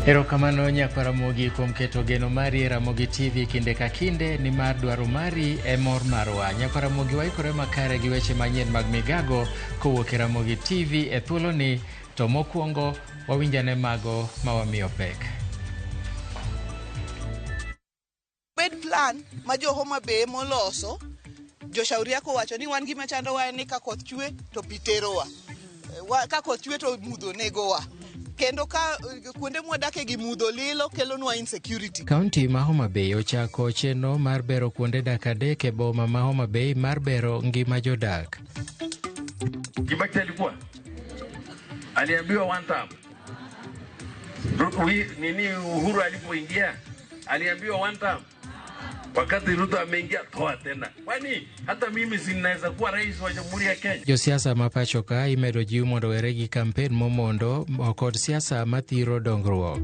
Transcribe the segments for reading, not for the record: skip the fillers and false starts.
Erokamano nyakwar Ramogi kuom keto geno mari e Ramogi TV kinde ka kinde nimar dwaro mari e mor marwa. Nyakwar Ramogi waikore makare gi weche manyien mag migago kowuok e Ramogi TV e thuoloni to mokwongo wawinjane mago ma wamiyo pek. Bed plan ma jo Homa Bay moloso joshauri yako wacho ni wan gima chandowa en ni ka koth chwe to pi terowa. Ka koth chwe to mudho negowa. Kendo ka kuonde mwadake gi mudho lilo kelonwa insecurity. Kaunti ma Homa Bay ochako chenro mar bero kuonde dak adek e boma ma Homa Bay mar bero ngima jodak. Kibaki alikuwa aliambiwa one term. Nini Uhuru alipoingia aliambiwa one term. Wakati Ruto ameingia toa tena. Kwani hata mimi si naweza kuwa rais wa Jamhuri ya Kenya? Josiasa ma pacho ka imedo jiw mondo were gi kampen momondo kod siasa mathiro dongruok.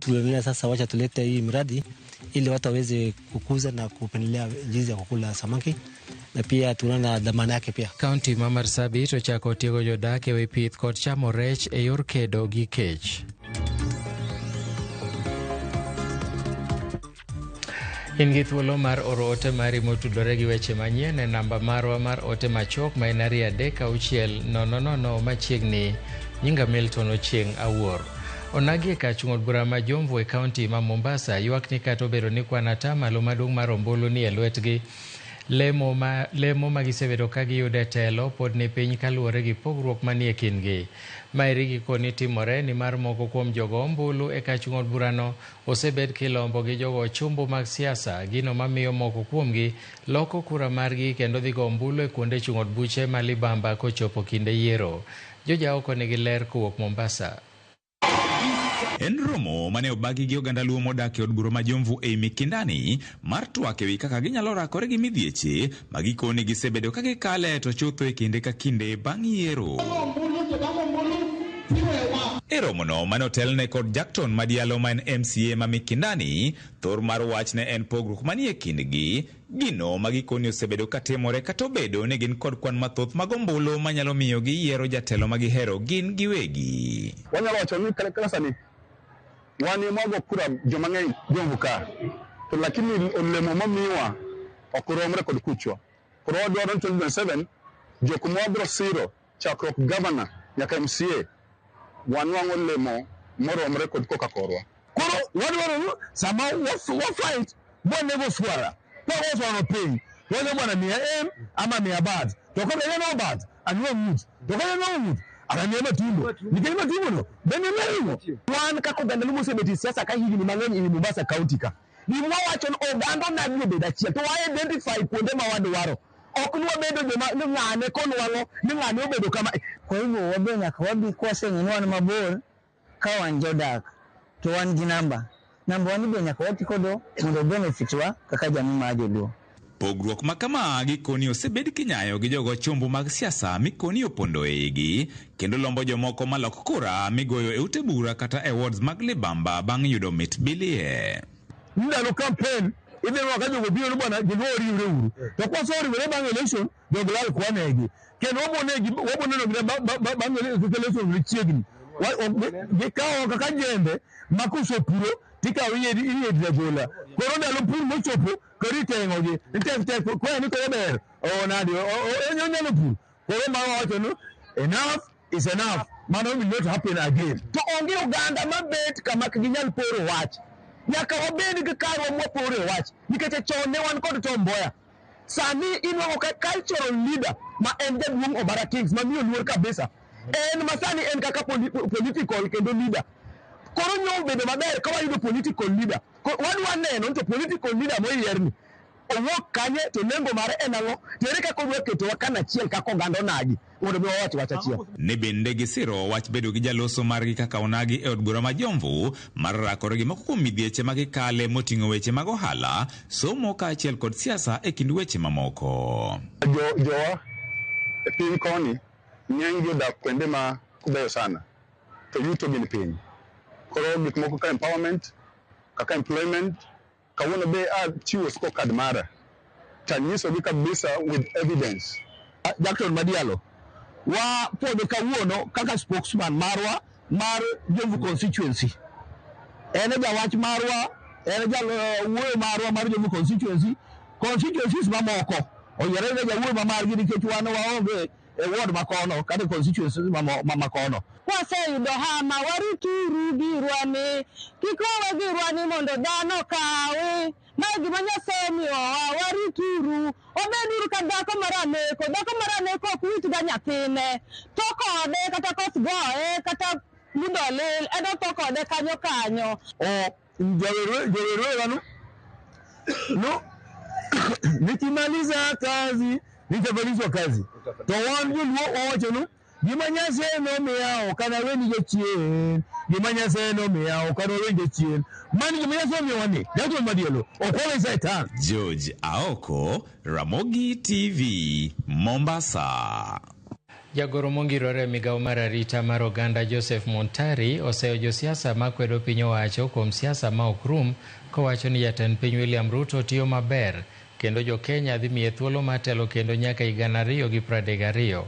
Tumeona sasa, wacha tulete hii mradi ili watu waweze kukuza na kupendelea jinsi ya kukula samaki na pia tunaona dhamana yake pia. Kaunti ma Marsabit ochako tiego jodak e wi pith kod chamo rech e yor kedo gi kech. In gi thuolo mar oro ote mari motudore gi weche manyien e namba marwa mar ote machuok ma en 236 000 machiegni. Nyinga Milton Ochieng' Awuor. Onagi e kach ng'od bura ma Jomvu e kaunti ma Mombasa ywak ni kata obedo ni kwan atamalo maduong' mar ombulu ni e lwetgi, lemo ma gisebedo ka giyudo e telo pod ni piny kaluwore gi pogruok manie kindgi. Maeri gikoni timore nimar moko kuom jogo ombulu e kach ng'od burano osebed kilombo gi jogo ochumbu mag siasa, gino mamiyo moko kuomgi loko kura margi kendo dhi go ombulu e kuonde chung' od buche ma libamba kochopo kinde yiero. Joja oko nigi ler kowuok Mombasa. En romo mane obagi gi oganda Luo modak e od bura ma Jomvu ei Mikindani mar twak ewi kaka ginyalo rakore gi midhieche ma gikoni gisebedo ka gikale to chutho e kinde ka kinde bang' yiero. E romono mane otelne kod Jackton Madialo ma en MCA ma Mikindani, thor mar wach ne en pogruok manie kindgi, gino ma gikoni osebedo ka timore kata obedo ni gin kod kwan mathoth mag ombulu manyalo miyo giyiero jatelo ma gihero gin giwegi. Wanyalo wacho ni kaka sani wan ema wago kura joma ng'eny Jomvu ka, to lakini olemo mamiwa ok romre kod kuchwa. Koro wadwaro ni 2027 jok mwadro siro chakruok governor nyaka MCA wanwang'o olemo moromre kod koka korwa. Koro wadwaro ni sama wa fight wanego swara kwa swara piny wacho bwana miya M ama miya bat to kaka en bat anwa ng'ut to kaka en ng'ut anamiya matumbo nikech matumbo no bende ring'o. Wan kaka oganda Luo mosebet e siasa ka higni mang'eny ei Mombasa County ka, gima wawacho ni oganda onagi obed achiel to wa identify kuonde ma wadwaro. Ok ni wabedo joma ni ng'ane konwang'o ni ng'ane obedo kama. Kwa hivyo wabe nyaka wabi kwaseng'e ni wan mabor ka wan jodak to wan gi namba. Namba wan be nyaka wati kodo mondo benefit wa kaka jamii mar joluo. Pogruok ma kama gikoni osebed kinyayo gi jogo chombo mag siasa mikoni opondo e igi kendo lombo jomoko malok kura migoyo e ute bura kata e wards mag libamba bang' yudo mit bilie. Ndalo campaign idhi neno ka jogo biro ni bwana joluo oriwre uru to kwasoriwre bang' election jogo lal kwanegi kendo wabo neno gi bang' election chiegni gikawo kaka jembe ma kosepuro tikawo iedi agola. Koro ndalo pur mochopo koro iteng'ogi tek tek kwayo ni koro ber nadi onyalo pur. Koro ma wawacho ni enough is enough, mano will not happen again. To onge oganda mabet kama ok ginyal poro wach. Nyaka wabed gi karwa mwapore wach nikech chon ne wan kod Tom Mboya. Sani inwang'o ka cultural leader ma en jaduong' Obara Kings mamiyo luor kabisa. En ma sani en kaka political kendo leader. Koro nyo obedo maber ka wayudo political leader. Wadwa neno ni to political leader moyierni owuok kanye to nengo mare en ang'o to ere kaka odwa ketowa kanachiel kaka oganda onagi mondo mi wawach wach achiel. Ne bende gisiro wach bedo gi jaloso margi kaka onagi e od bura ma Jomvu mar rakore gi moko kuom midhieche ma gikale moting'o weche mag ohala, somo kaachiel kod siasa e kind weche mamoko. Jowa e piny koni ng'eny gi odak kuonde ma kubeyo sana to yuto gin piny. Koro gik moko kaka empowerment, kaka employment, kawuono be achiwo scorecard mara tanyisogi kabisa with evidence. Jackson Madialo wa puodho kawuono kaka spokesman marwa mar Jomvu constituency. En e jawach marwa, en e jawuoyo marwa mar Jomvu constituency. Constituencies mamoko oyiere ne jawuoyo ma margi nikech wan waonge e ward makono kata e constituencies makono. Kwaseyudo hama warituru girwa ni, kik wawe girwa ni mondo dhano okawi. Mae gima Nyasaye omiyowa, warituru. Obeduru ka dhako mar aneko, dhako mar aneko ok witga nyathine. Tho kode kata koth goye kata mudho olil, en otho kode kanyo kanyo. O jawer no nikimaliza kazi nitafanyishwa kazi. To wan joluo wawacho nu gima Nyasaye nomiya ok anaweni jachien, gima Nyasaye nomiya ok anaweni jachien. Mano gima Nyasaye omiyowa ni, Jackson Madielo, ok wawe Satan. George Aoko, Ramogi TV, Mombasa. Jagoro mongirore e migawo mar arita mar oganda Joseph Montari oseyo josiasa makwedo piny owacho kuom siasa ma ok rum kowacho ni jatend piny William Ruto tiyo maber kendo jo-Kenya dhi miye thuolo mar telo kendo nyaka higa 2032.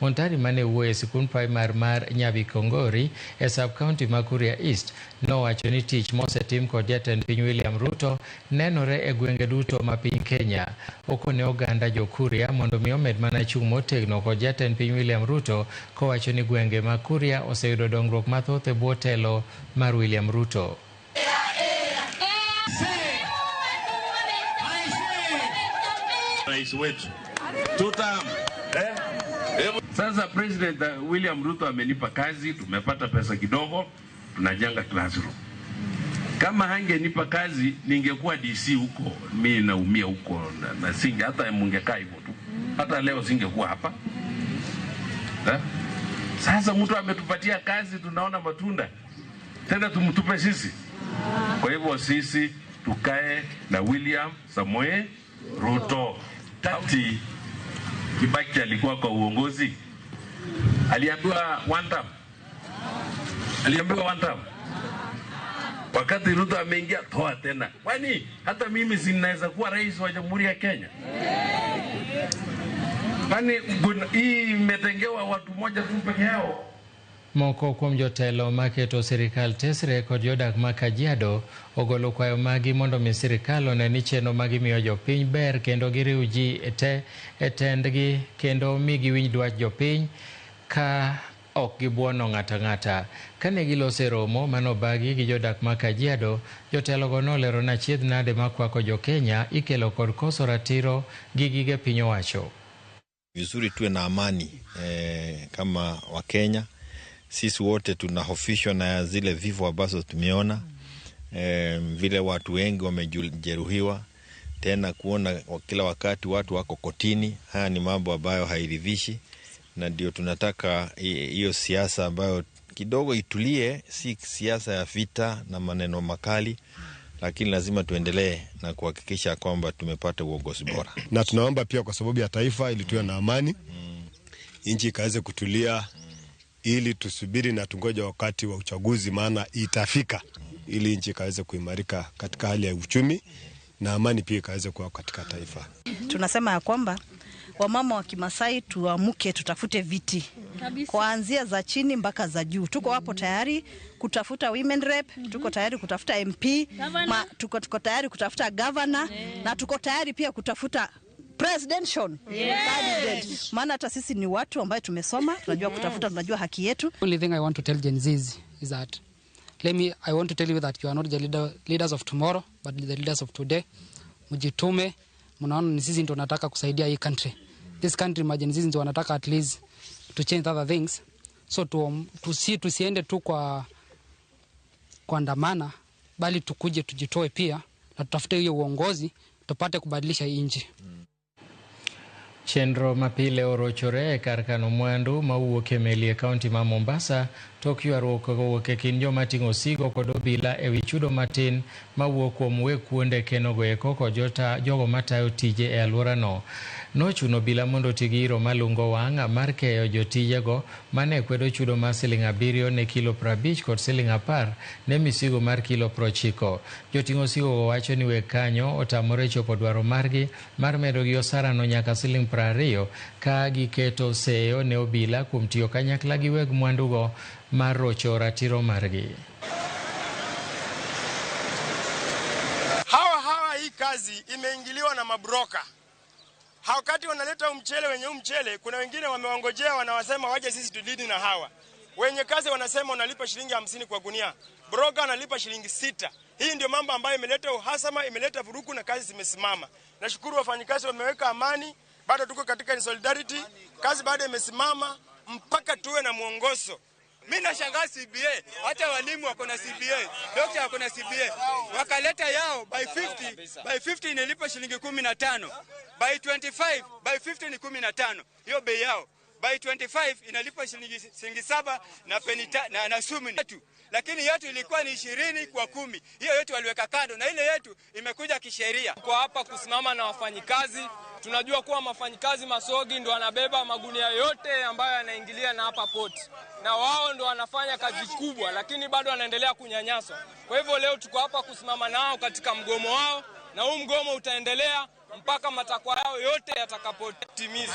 Montari mane wuoyo e sikund primar mar Nyabikongori e sub-county ma Kuria East nowacho ni tich mosetim kod jatend piny William Ruto nenore e gwenge duto ma piny Kenya. Okone oganda jo-Kuria mondo mi omed mana chung' motegno kod jatend piny William Ruto kowacho ni gwenge ma Kuria oseyudo dongruok mathoth e bwo telo mar William Ruto. Rais wetu tutam Sasa President William Ruto amenipa kazi, tumepata pesa kidogo, tunajenga classroom. Kama hangenipa kazi ningekuwa DC huko, mimi naumia huko na singe hata mungekaa hivyo tu. Hata leo singekuwa hapa. Sasa mtu ametupatia kazi, tunaona matunda. Tena tumtupe sisi. Kwa hivyo sisi tukae na William Samoei Ruto. Tati Kibaki alikuwa kwa uongozi, aliambiwa one term. Aliambiwa one term. Wakati Ruto ameingia, toa tena. Kwani hata mimi si naweza kuwa rais wa Jamhuri ya Kenya? Kwani hii imetengewa watu moja tu peke yao? Moko kuom jotelo maketo sirikal tesre kod jodak ma Kajiado ogolo kwayo magi mondo mi sirikal one ni chenro magimiyo jopiny ber kendo giriw ji te e tendgi kendo mi giwinj dwach jopiny ka ok gibuono ng'ato ang'ata. Kane giloso e romo manobagi gi jodak ma Kajiado, jotelogo nolero ni achiedh nade makwako jo-Kenya ikelo kod koso ratiro gi gige piny owacho. Vizuri tuwe na amani kama Wakenya. Sisi wote tunahofishwa na zile vifo ambazo tumeona, vile watu wengi wamejeruhiwa, tena kuona kila wakati watu wako kotini. Haya ni mambo ambayo hairidhishi, na ndio tunataka hiyo siasa ambayo kidogo itulie, si siasa ya vita na maneno makali, lakini lazima tuendelee na kuhakikisha kwamba tumepata uongozi bora. Na tunaomba pia kwa sababu ya taifa ili tuwe na amani, nchi ikaweze kutulia, ili tusubiri na tungoje wakati wa uchaguzi, maana itafika, ili nchi ikaweze kuimarika katika hali ya uchumi na amani pia ikaweze kuwa katika taifa. Tunasema ya kwamba wamama wa Kimasai tuamke, tutafute viti kuanzia za chini mpaka za juu. Tuko hapo tayari kutafuta women rep, tuko tayari kutafuta MP, tuko tayari kutafuta governor, na tuko tayari pia kutafuta presidential. Yes. Maana hata sisi ni watu ambao tumesoma, tunajua kutafuta, tunajua haki yetu. Only thing I want to tell Gen Zs is that I want to tell you that you are not the leaders of tomorrow but the leaders of today. Mjitume, mnaona ni sisi ndio tunataka kusaidia hii country. This country ma Gen Zs ndio wanataka at least to change other things. So tusiende tu kwa kuandamana, bali tukuje tujitoe pia na tutafute hiyo uongozi tupate kubadilisha hii nchi. Chenro mapile orochore e kar kano mwandu mawuok e meli e kaunti ma Mombasa tok ywaruok owuok e kind joma ting'o osigo kod obila ewi chudo matin mawuok kuom weg kuonde kenogo eko kod jogo matayo tije e alworano. Nochuno obila mondo oti gi iro malungo wang' mar keyo jotijego mane kwedo chudo mar siling 7 ne kilo 50 kod siling 10 ne misigo mar kilo 90. Joting' osigogo wacho ni weg kanyo otamore chopo dwaro margi mar medo gi osarano nyaka siling 20 ka giketo seyo ne obila kuom tiyo kanyakla gi weg mwandugo mar rocho ratiro margi. Hawa hii kazi imeingiliwa na mabroka. Wakati wanaleta mchele wenye mchele, kuna wengine wamewangojea wanawasema waje sisi tudidi na hawa. Wenye kazi wanasema unalipa shilingi 50 kwa gunia. Broka analipa shilingi 6. Hii ndio mambo ambayo imeleta uhasama, imeleta vurugu na kazi zimesimama. Nashukuru wafanyikazi wameweka amani, bado tuko katika solidarity, kazi bado imesimama mpaka tuwe na mwongozo. Mimi nashangaa CBA, hata walimu wako na CBA, doctor wako na CBA. Wakaleta yao by 50, by 50 inalipa shilingi 15. By 25, by 50 ni 15. Hiyo bei yao. By 25 inalipa shilingi 7 na peni na sumi tu. Lakini yetu ilikuwa ni 20 kwa 10. Hiyo yetu waliweka kando na ile yetu imekuja kisheria. Kwa hapa kusimama na wafanyikazi, tunajua kuwa wafanyikazi masogi ndio wanabeba magunia yote ambayo yanaingilia na hapa port. Na wao ndio wanafanya kazi kubwa lakini bado wanaendelea kunyanyaswa. Kwa hivyo leo tuko hapa kusimama nao katika mgomo wao, na huu mgomo utaendelea mpaka matakwa yao yote yatakapotimizwa.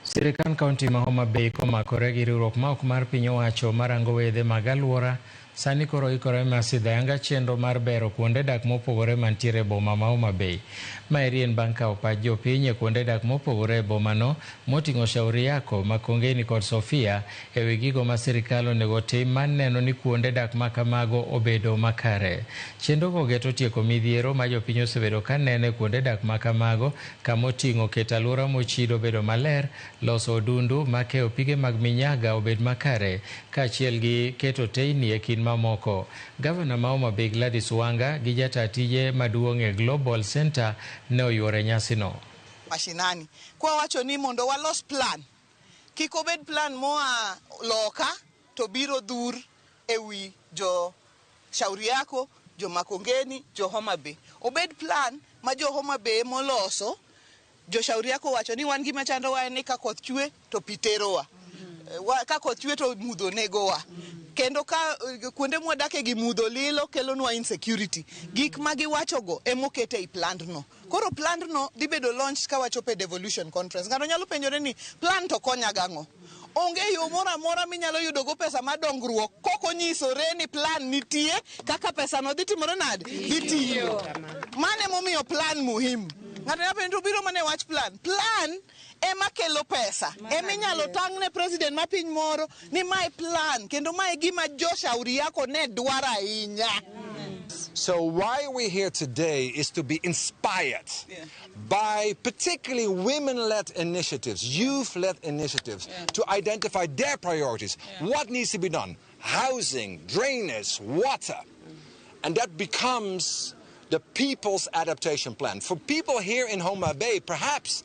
Sirikal kaunti ma Homa Bay komakore gi riwruok ma ok mar piny owacho marango wedhe mag alwora sani koro ikore mar sidho ayanga chenro mar bero kuonde dak mopogore mantiere e boma ma Homa Bay. Maeri en bang' kawo pach jopiny e kuonde dak mopogore e bomano moting'o Shauri Yako, Makongeni kod Sofia e wi gigo ma sirikal onego tim mar neno ni kuonde dak ma kamago obedo makare. Chenrogo geto tieko midhiero ma jopiny osebedo ka neno e kuonde dak ma kamago kamoting'o keto alwora mochido bedo maler, loso odundu makeyo pige mag minyaga obed makare kaachiel gi keto teyni e kind mamoko. Gavana ma Homa Bay Gladys Wanga gi jata tije maduong' e Global Center ne oyuore nyasino. Mashinani kwa wacho ni mondo walos plan, kik obed plan moa loka to biro dhur ewi jo Shauri Yako, jo Makongeni, jo Homa Bay. Obed plan ma jo Homa Bay moloso. Jo Shauri Yako wacho ni wan gima chandowa en ni ka koth chwe to pi terowa, ka koth chwe to mudho negowa, kendo ka kuonde mwadake gi mudho lilo kelonwa insecurity. Gik ma giwachogo emokete ei plan no. Koro plan no dhi bedo launch ka wachopo e devolution conference. Ng'ato nyalo penjore ni plan to konya gang'o? Onge yo moro amora minyalo yudogo pesa mar dongruok kokonyisore ni plan nitie kaka pesa no dhi timore nade? Dhi tiyo. Mano emomiyo plan muhimu. Ng'ato nyalo penjo biro mane wach plan. Plan ema kelo pesa. Ema inyalo tang' ne president ma piny moro ni mae plan kendo mae gima jo Shauri Yako ne dwaro ahinya. So why we're here today is to be inspired by particularly women-led initiatives, youth-led initiatives, to identify their priorities. What needs to be done? Housing, drainage, water. And that becomes the People's Adaptation Plan. For people here in Homa Bay, perhaps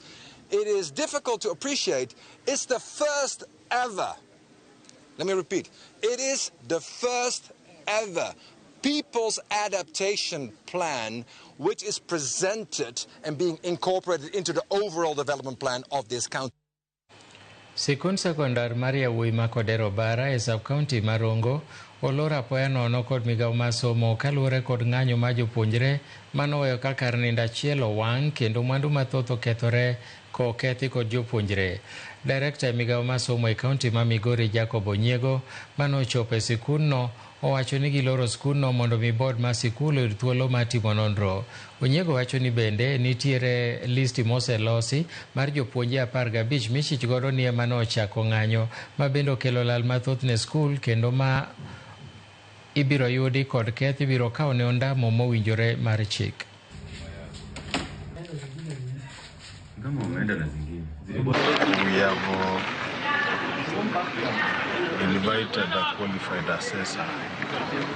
it is difficult to appreciate, it's the first ever, let me repeat, it is the first ever People's Adaptation Plan, which is presented and being incorporated into the overall development plan of this county. Sikund sekondar mar yawuoyi ma Kodero Bara e sub-county ma Rongo olor apoya nono kod migawo mar somo kaluwore kod ng'anyo mar jopuonjre manoweyo ka kar nindo achiel owang' kendo mwandu mathoth okethore kokethi kod jopuonjre. Direkta e migawo mar somo e kaunti ma Migori Jacob Onyiego manochopo e sikundno owacho ni giloro skundno mondo mi board mar sikul oyud thuolo mar timo nonro. Onyiego wacho ni bende nitiere listi moselosi mar jopuonje 15 michich godo ni ema nochako ng'anyo ma bende okelo lal mathoth ne skul kendo ma ibiro yudi kod keth ibiro kawo ne ondamo mowinjore mar chik. We have invited a qualified assessor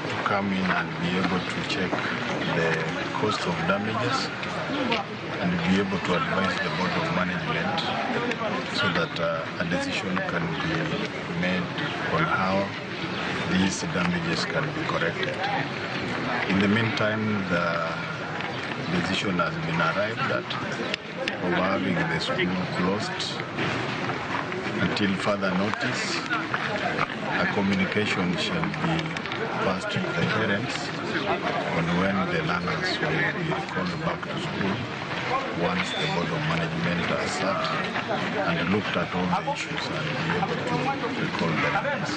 to come in and be able to check the cost of damages and be able to advise the board of management so that a decision can be made on how these damages can be corrected. In the meantime, the Decision has been arrived at of having the school closed until further notice. A communication shall be passed to the parents on when the learners will be recalled back to school once the Board of Management has sat and looked at all the issues and be able to recall the learners.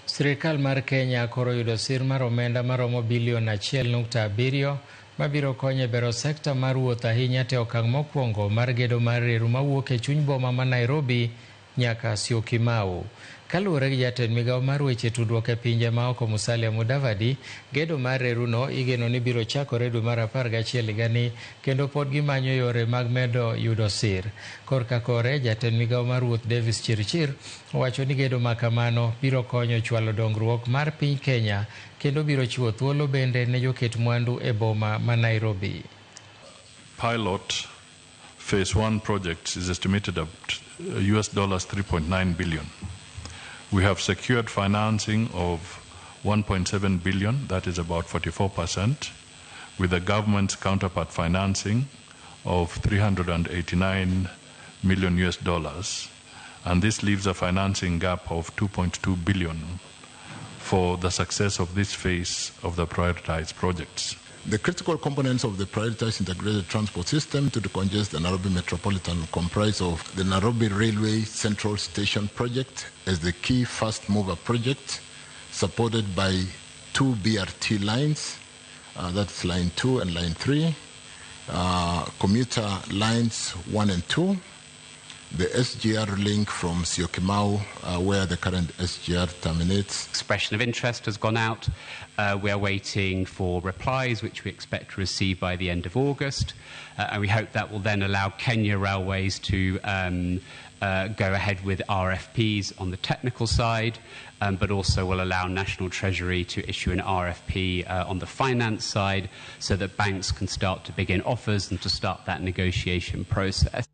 Sirikal mar Kenya koro yudo sir mar omenda maromo bilion 1.7 mabiro konyo e bero sekta mar wuoth ahinya te okang' mokwongo mar gedo mar reru mawuok e chuny boma ma Nairobi nyaka Syokimau. Kaluwore gi jatend migawo mar weche tudruok e pinje maoko Musalia Mudavadi, gedo mar reruno igeno ni biro chakore dwe mar 11 higani kendo pod gimanyo yore mag medo yudo sir. Korka kore, jatend migawo mar wuoth Davis Chirchir owacho ni gedo ma kamano biro konyo chwalo dongruok mar piny Kenya kendo biro chiwo thuolo bende ne joket mwandu e boma ma Nairobi. Pilot phase 1 project is estimated at US dollars 3.9 billion. We have secured financing of 1.7 billion, that is about 44%, with the government's counterpart financing of 389 million US dollars. And this leaves a financing gap of 2.2 billion for the success of this phase of the prioritized projects. The critical components of the prioritized integrated transport system to decongest the Nairobi Metropolitan comprise of the Nairobi Railway Central Station project as the key fast mover project, supported by 2 BRT lines, that's line 2 and line 3, commuter lines 1 and 2, the SGR link from Syokimau, where the current SGR terminates. Expression of interest has gone out. We are waiting for replies, which we expect to receive by the end of August. And we hope that will then allow Kenya Railways to go ahead with RFPs on the technical side, but also will allow National Treasury to issue an RFP on the finance side so that banks can start to begin offers and to start that negotiation process.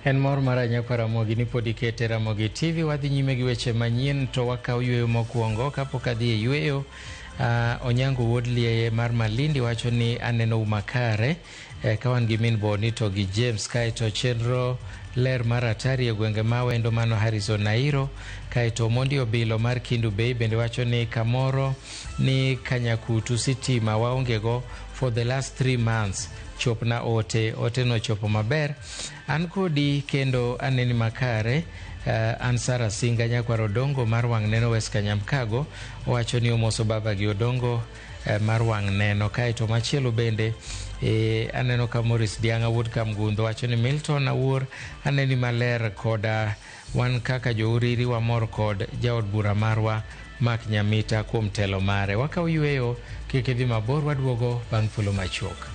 En mor mar ahinya Ramogi ni pod ikete Ramogi TV. Wadhi nyime gi weche manyien to wakaw yweyo mokwongo. Kapok adhi e yweyo, Onyango wuod Lieye mar Malindi wacho ni aneno makare ka wan gi min Boni to gi James. Kaeto chenro ler mar atari e gwenge ma wendo mano Harrison Nairo. Kaeto Mondi Obilo mar Kindu Bay bende wacho ni kamoro ni Kanyakutu sitima waongego for the last 3 months. Chopna ote, ote no chopo maber. An kodi kendo aneni makare. An Sara Singa nyakwar Odongo mar wang' neno West Kanyamkago owacho ni omoso baba gi Odongo mar wang' neno. Kaeto machielo bende aneno ka Morris Dianga wuod Kamgundho wacho ni Milton Awuor aneni maler koda wan kaka jouriri wamor kod jaod bura marwa Mark Nyamita kuom telo mare. Wakaw yweyo, kik idhi mabor, waduogo bang' thuolo machuok.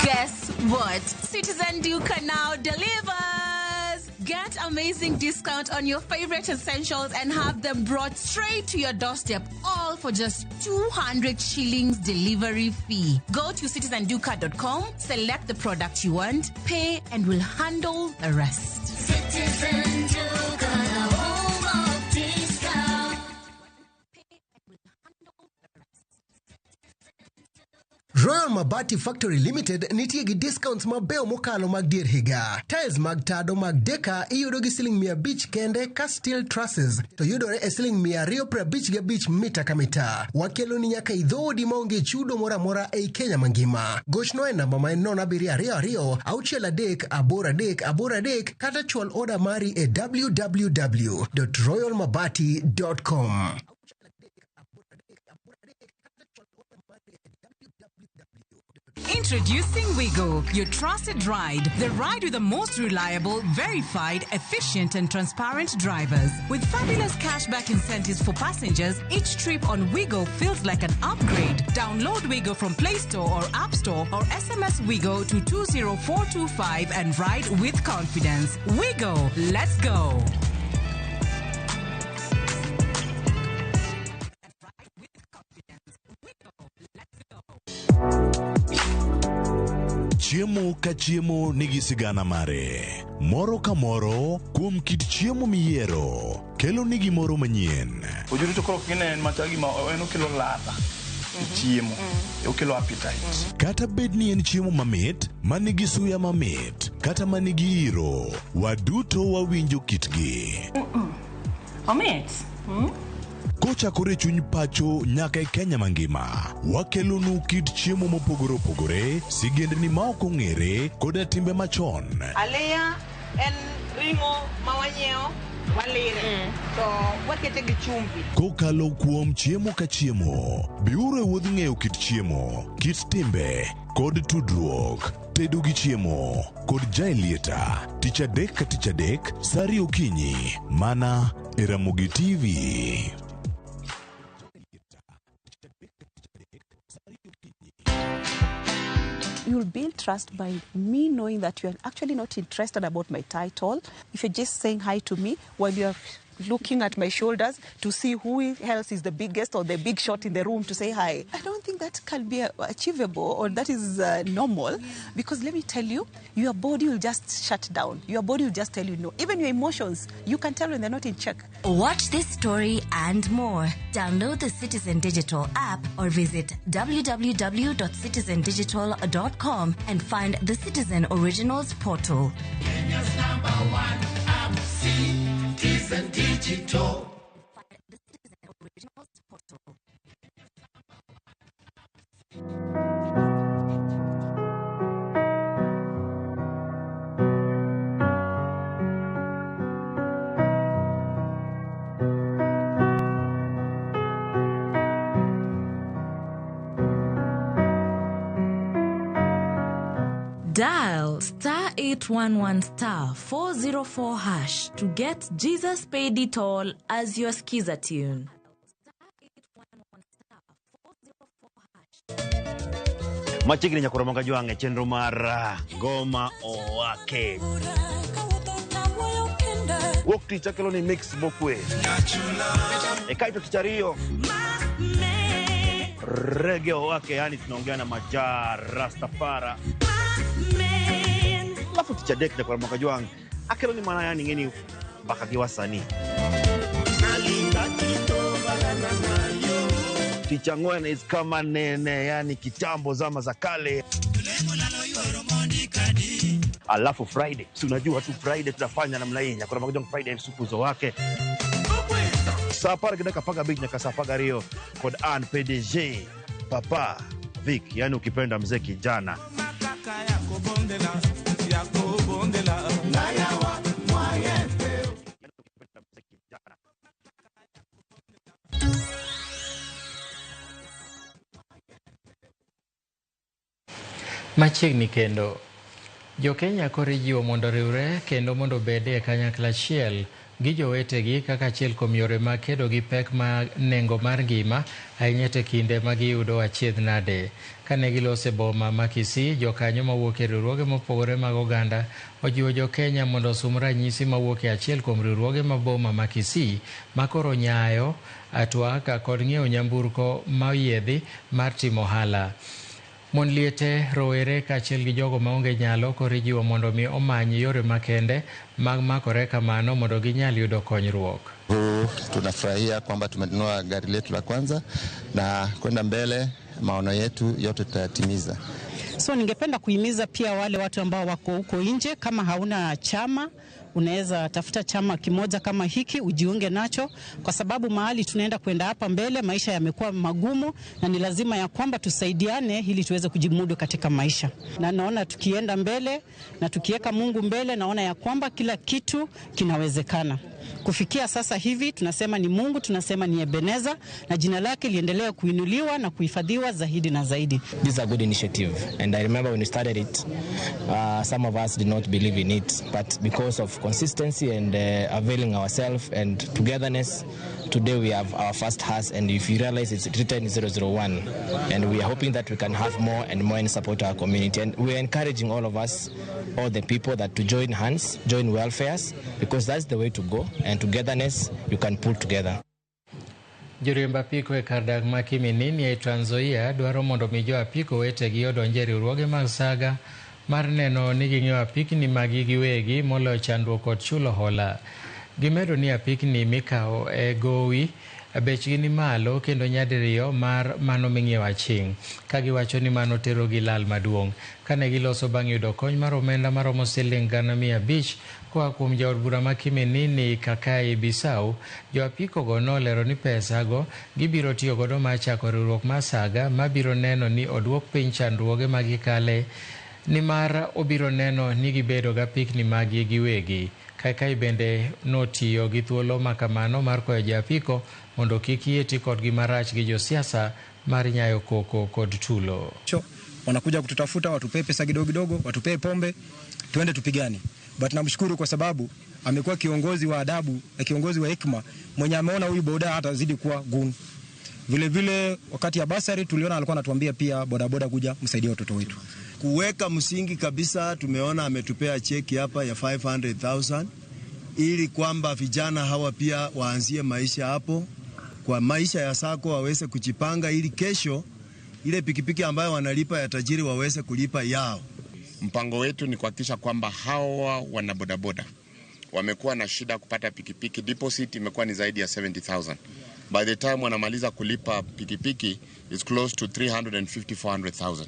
Guess what? Citizen Duka now delivers! Get amazing discount on your favorite essentials and have them brought straight to your doorstep, all for just 200 shillings delivery fee. Go to citizenduka.com, select the product you want, pay, and we'll handle the rest. Citizen Duka, the home of discount. Royal Mabati Factory Limited nitie gi discounts mabeyo mokalo mag dier higa. Tiles mag tado mag deka iyudo gi siling 500 kende ka steel trusses to yudore e siling 255 mita ka mita. Wakeloni nyaka i dhoodi maonge chudo moro amora ei Kenya mangima. Gochno e namba ma en 0722 63 83 83 kata chwal oda mari e www.royalmabati.com. Introducing Wigo, your trusted ride. The ride with the most reliable, verified, efficient, and transparent drivers. With fabulous cashback incentives for passengers, each trip on Wigo feels like an upgrade. Download Wigo from Play Store or App Store or SMS Wigo to 20425 and ride with confidence. Wigo, let's go. Chiemo ka chiemo nigi sigana mare. Moro ka moro kuom kit chiemo miyiero kelo ni gimoro manyien. Ojuri to koro kine en machal gima en okelo ladha e chiemo, okelo appetite. Kata bed ni en chiemo mamit, manigi suya mamit, kata manigi iro, waduto wawinjo kitgi. Omit. Kochakore chuny pacho nyaka e Kenya mangima, wakelonu kit chiemo mopogore opogore, sigendni ma ok ong'ere, koda timbe machon. Aliya en ring'o ma wanyiewo walire to wakete gi chumbi. Kokalo kuom chiemo ka chiemo, biuru e wuodh ng'eyo kit chiemo, kit timbe, kod tudruok. Tedo gi chiemo kod Jaelieta, tich adek ka tich adek, sa ariyo okinyi, mana e Ramogi TV. You'll build trust by me knowing that you're actually not interested about my title. If you're just saying hi to me while you're looking at my shoulders to see who else is the biggest or the big shot in the room to say hi. I don't think that can be achievable or that is normal, because let me tell you, your body will just shut down. Your body will just tell you no. Even your emotions, you can tell when they're not in check. Watch this story and more. Download the Citizen Digital app or visit www.citizendigital.com and find the Citizen Originals portal. Kenya's number one app, Citizen Digital. The Citizen Originals portal. Dial star 811 star 404 hash to get Jesus Paid It All as your skiza tune. Machiegni nyakoro manga jwang' e chenro mar Ngoma Owake. Wuok tich akelo ni mix mokwe. E kaito tich ariyo Reggae Owake, yani tunaongea na Maja Rastafara. Alafu tich adek nyakoro manga jwang' akelo ni mana yani ng'eni mbaka gi wasanii. Tich ang'wen is kama nene, yani kitambo zama za kale. Alafu Friday, si unajua tu Friday tunafanya namna hii. Nyakoro manga jwang' Friday supuzo wake. Saa apar gi dakika apar gabich nyaka saa apar gariyo kod an PDG Papa Vic, yani ukipenda mzee kijana. Machiegni kendo, Jo-Kenya koro ijiwo mondo oriwre kendo mondo obed e kanyakla achiel gi jowetegi kaka achiel kuom yore mag kedo gi pek mag nengo mar ngima, ahinya to e kinde ma giyudo achiedh nade. Kane giloso e boma ma Kisii, jokanyo mawuok e riwruoge mopogore mag oganda ojiwo Jo-Kenya mondo osum ranyisi mawuok e achiel kuom riwruoge ma boma ma Kisii ma koro nyayo atwak kod ng'iewo nyamburko ma oyiedhi mar timo ohala. Mon liete, rowere kaachiel gi jogo maonge nyalo koro ijiwo mondo mi omany yore makende mag makore kamano mondo ginyal yudo konyruok. Huu tunafurahia kwamba tumenunua gari letu la kwanza na kwenda mbele maono yetu yote tutayatimiza. So ningependa kuhimiza pia wale watu ambao wako huko nje, kama hauna chama unaweza tafuta chama kimoja kama hiki ujiunge nacho, kwa sababu mahali tunaenda kwenda hapa mbele maisha yamekuwa magumu na ni lazima ya kwamba tusaidiane ili tuweze kujimudu katika maisha. Na naona tukienda mbele na tukiweka Mungu mbele, naona ya kwamba kila kitu kinawezekana. Kufikia sasa hivi tunasema ni Mungu, tunasema ni Ebeneza, na jina lake liendelee kuinuliwa na kuhifadhiwa zaidi na zaidi. This is a good initiative, and I remember when we started it, some of us did not believe in it, but because of consistency and availing ourselves and togetherness, today we have our first house, and if you realize it's written 001, and we are hoping that we can have more and more and support our community. And we are encouraging all of us, all the people, that to join hands, join welfares, because that's the way to go, and togetherness, you can pull together. Joriemb apiko e kar dak ma Kiminini e Trans Nzoia dwaro mondo mi jo apiko wetegi odonj e riwruoge mag saga mar neno ni ging'iewo apikni magi giwegi moloyo chandruok kod chulo hola. Gimedo ni apikni mikawo e gowi bechgi ni malo kendo nyadiriyo mar mano ming'iewo aching', ka giwacho ni mano terogi lal maduong'. Kane giloso bang' yudo kony mar omenda maromo siling 500,000 koa kuom jaod bura ma Kiminini Kakai Bisau, jo apiko go nolero ni pesa go gibiro tiyo godo mar chako riwruok mar Saga mabiro neno ni oduok piny chandruoge ma gikale, nimar obiro neno ni gibedo gapikni magi giwegi. Kakai bende notiyo gi thuolo makamano mar kwayo jo apiko mondo kik yie ti kodgi marach gi josiasa mar nyayo koko kod tulo. Wanakuja kututafuta watupee pesa kidogo kidogo, watupee pombe, tuende tupigane. But namshukuru kwa sababu amekuwa kiongozi wa adabu na kiongozi wa hekima mwenye ameona huyu boda hatazidi kuwa gun. Vile vile wakati ya basari tuliona alikuwa anatuambia pia bodaboda kuja msaidie watoto wetu. Kuweka msingi kabisa, tumeona ametupea cheki hapa ya 500,000 ili kwamba vijana hawa pia waanzie maisha hapo, kwa maisha ya sako waweze kujipanga ili kesho ile pikipiki ambayo wanalipa ya tajiri waweze kulipa yao. Mpango wetu ni kuhakikisha kwamba hawa wana bodaboda wamekuwa na shida kupata pikipiki. Deposit imekuwa ni zaidi ya 70,000. By the time wanamaliza kulipa pikipiki it's close to 350-400,000.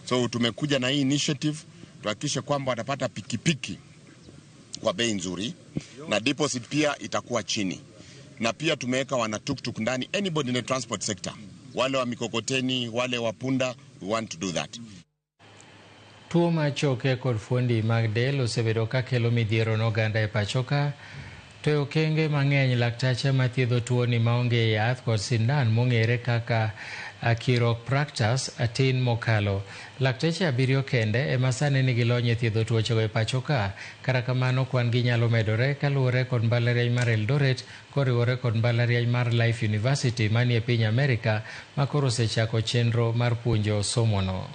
So tumekuja na hii initiative tuhakikishe kwamba watapata pikipiki kwa bei nzuri na deposit pia itakuwa chini. Na pia tumeweka wana tuktuk ndani, anybody in the transport sector, wale wa mikokoteni, wale wa punda, we want to do that. Tuo mar choke kod fuondi mag del osebedo ka kelo midhiero ne oganda e pacho ka, to e okenge mang'eny laktache mathiedho tuoni maonge yath kod sindan mong'ere kaka chiropractors tin mokalo. Lakteche 7 kende ema sani nigi lony e thiedho tuochego e pacho ka, kata kamano kwan gi nyalo medore kaluwore kod mbalariany mar Eldoret koriwore kod mbalariany mar Life University manie piny Amerika ma koro osechako chenro mar puonjo somono.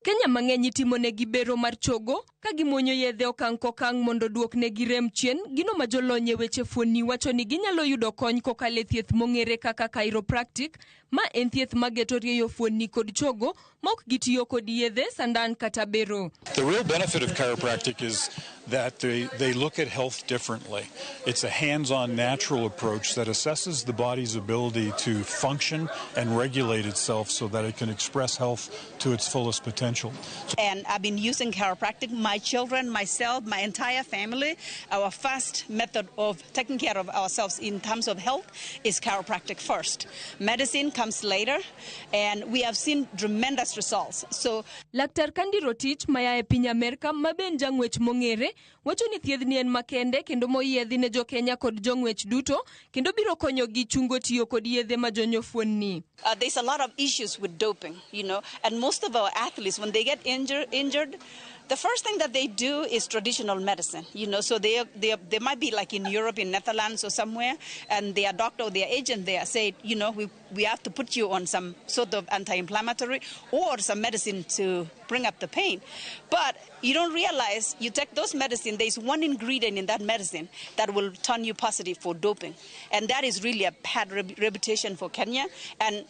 Kenya mang'eny itimonegi bero mar chogo ka gimuonyo yedhe okang' kokang' mondo duoknegi rem chien. Gino ma jolony e weche fuonni wacho ni ginyalo yudo kony kokalo e thieth mong'ere kaka chiropractic, ma en thieth mageto rieyo fuonni kod chogo ma ok gitiyo kod yedhe, sandan kata bero. The real benefit of chiropractic is that they look at health differently. It's a hands-on natural approach that assesses the body's ability to function and regulate itself so that it can express health to its fullest potential. And I've been using chiropractic, my children, myself, my entire family. Our first method of taking care of ourselves in terms of health is chiropractic first. Medicine comes later, and we have seen tremendous results. So Laktar Kandi Rotich maya e piny Amerka ma be en jang'wech mong'ere wacho ni thiedhni en makende kendo moyiedhi ne jokenya kod jong'wech duto kendo biro konyogi chungo tiyo kod yedhe majonyo fuonni. There's a lot of issues with doping, you know, and most of our athletes, when they get injured, the first thing that they do is traditional medicine, you know, so they might be like in Europe, in Netherlands or somewhere, and their doctor or their agent there say, you know, we have to put you on some sort of anti-inflammatory or some medicine to bring up the pain. But you don't realize you take those medicine, there's one ingredient in that medicine that will turn you positive for doping. And that is really a bad reputation for Kenya. And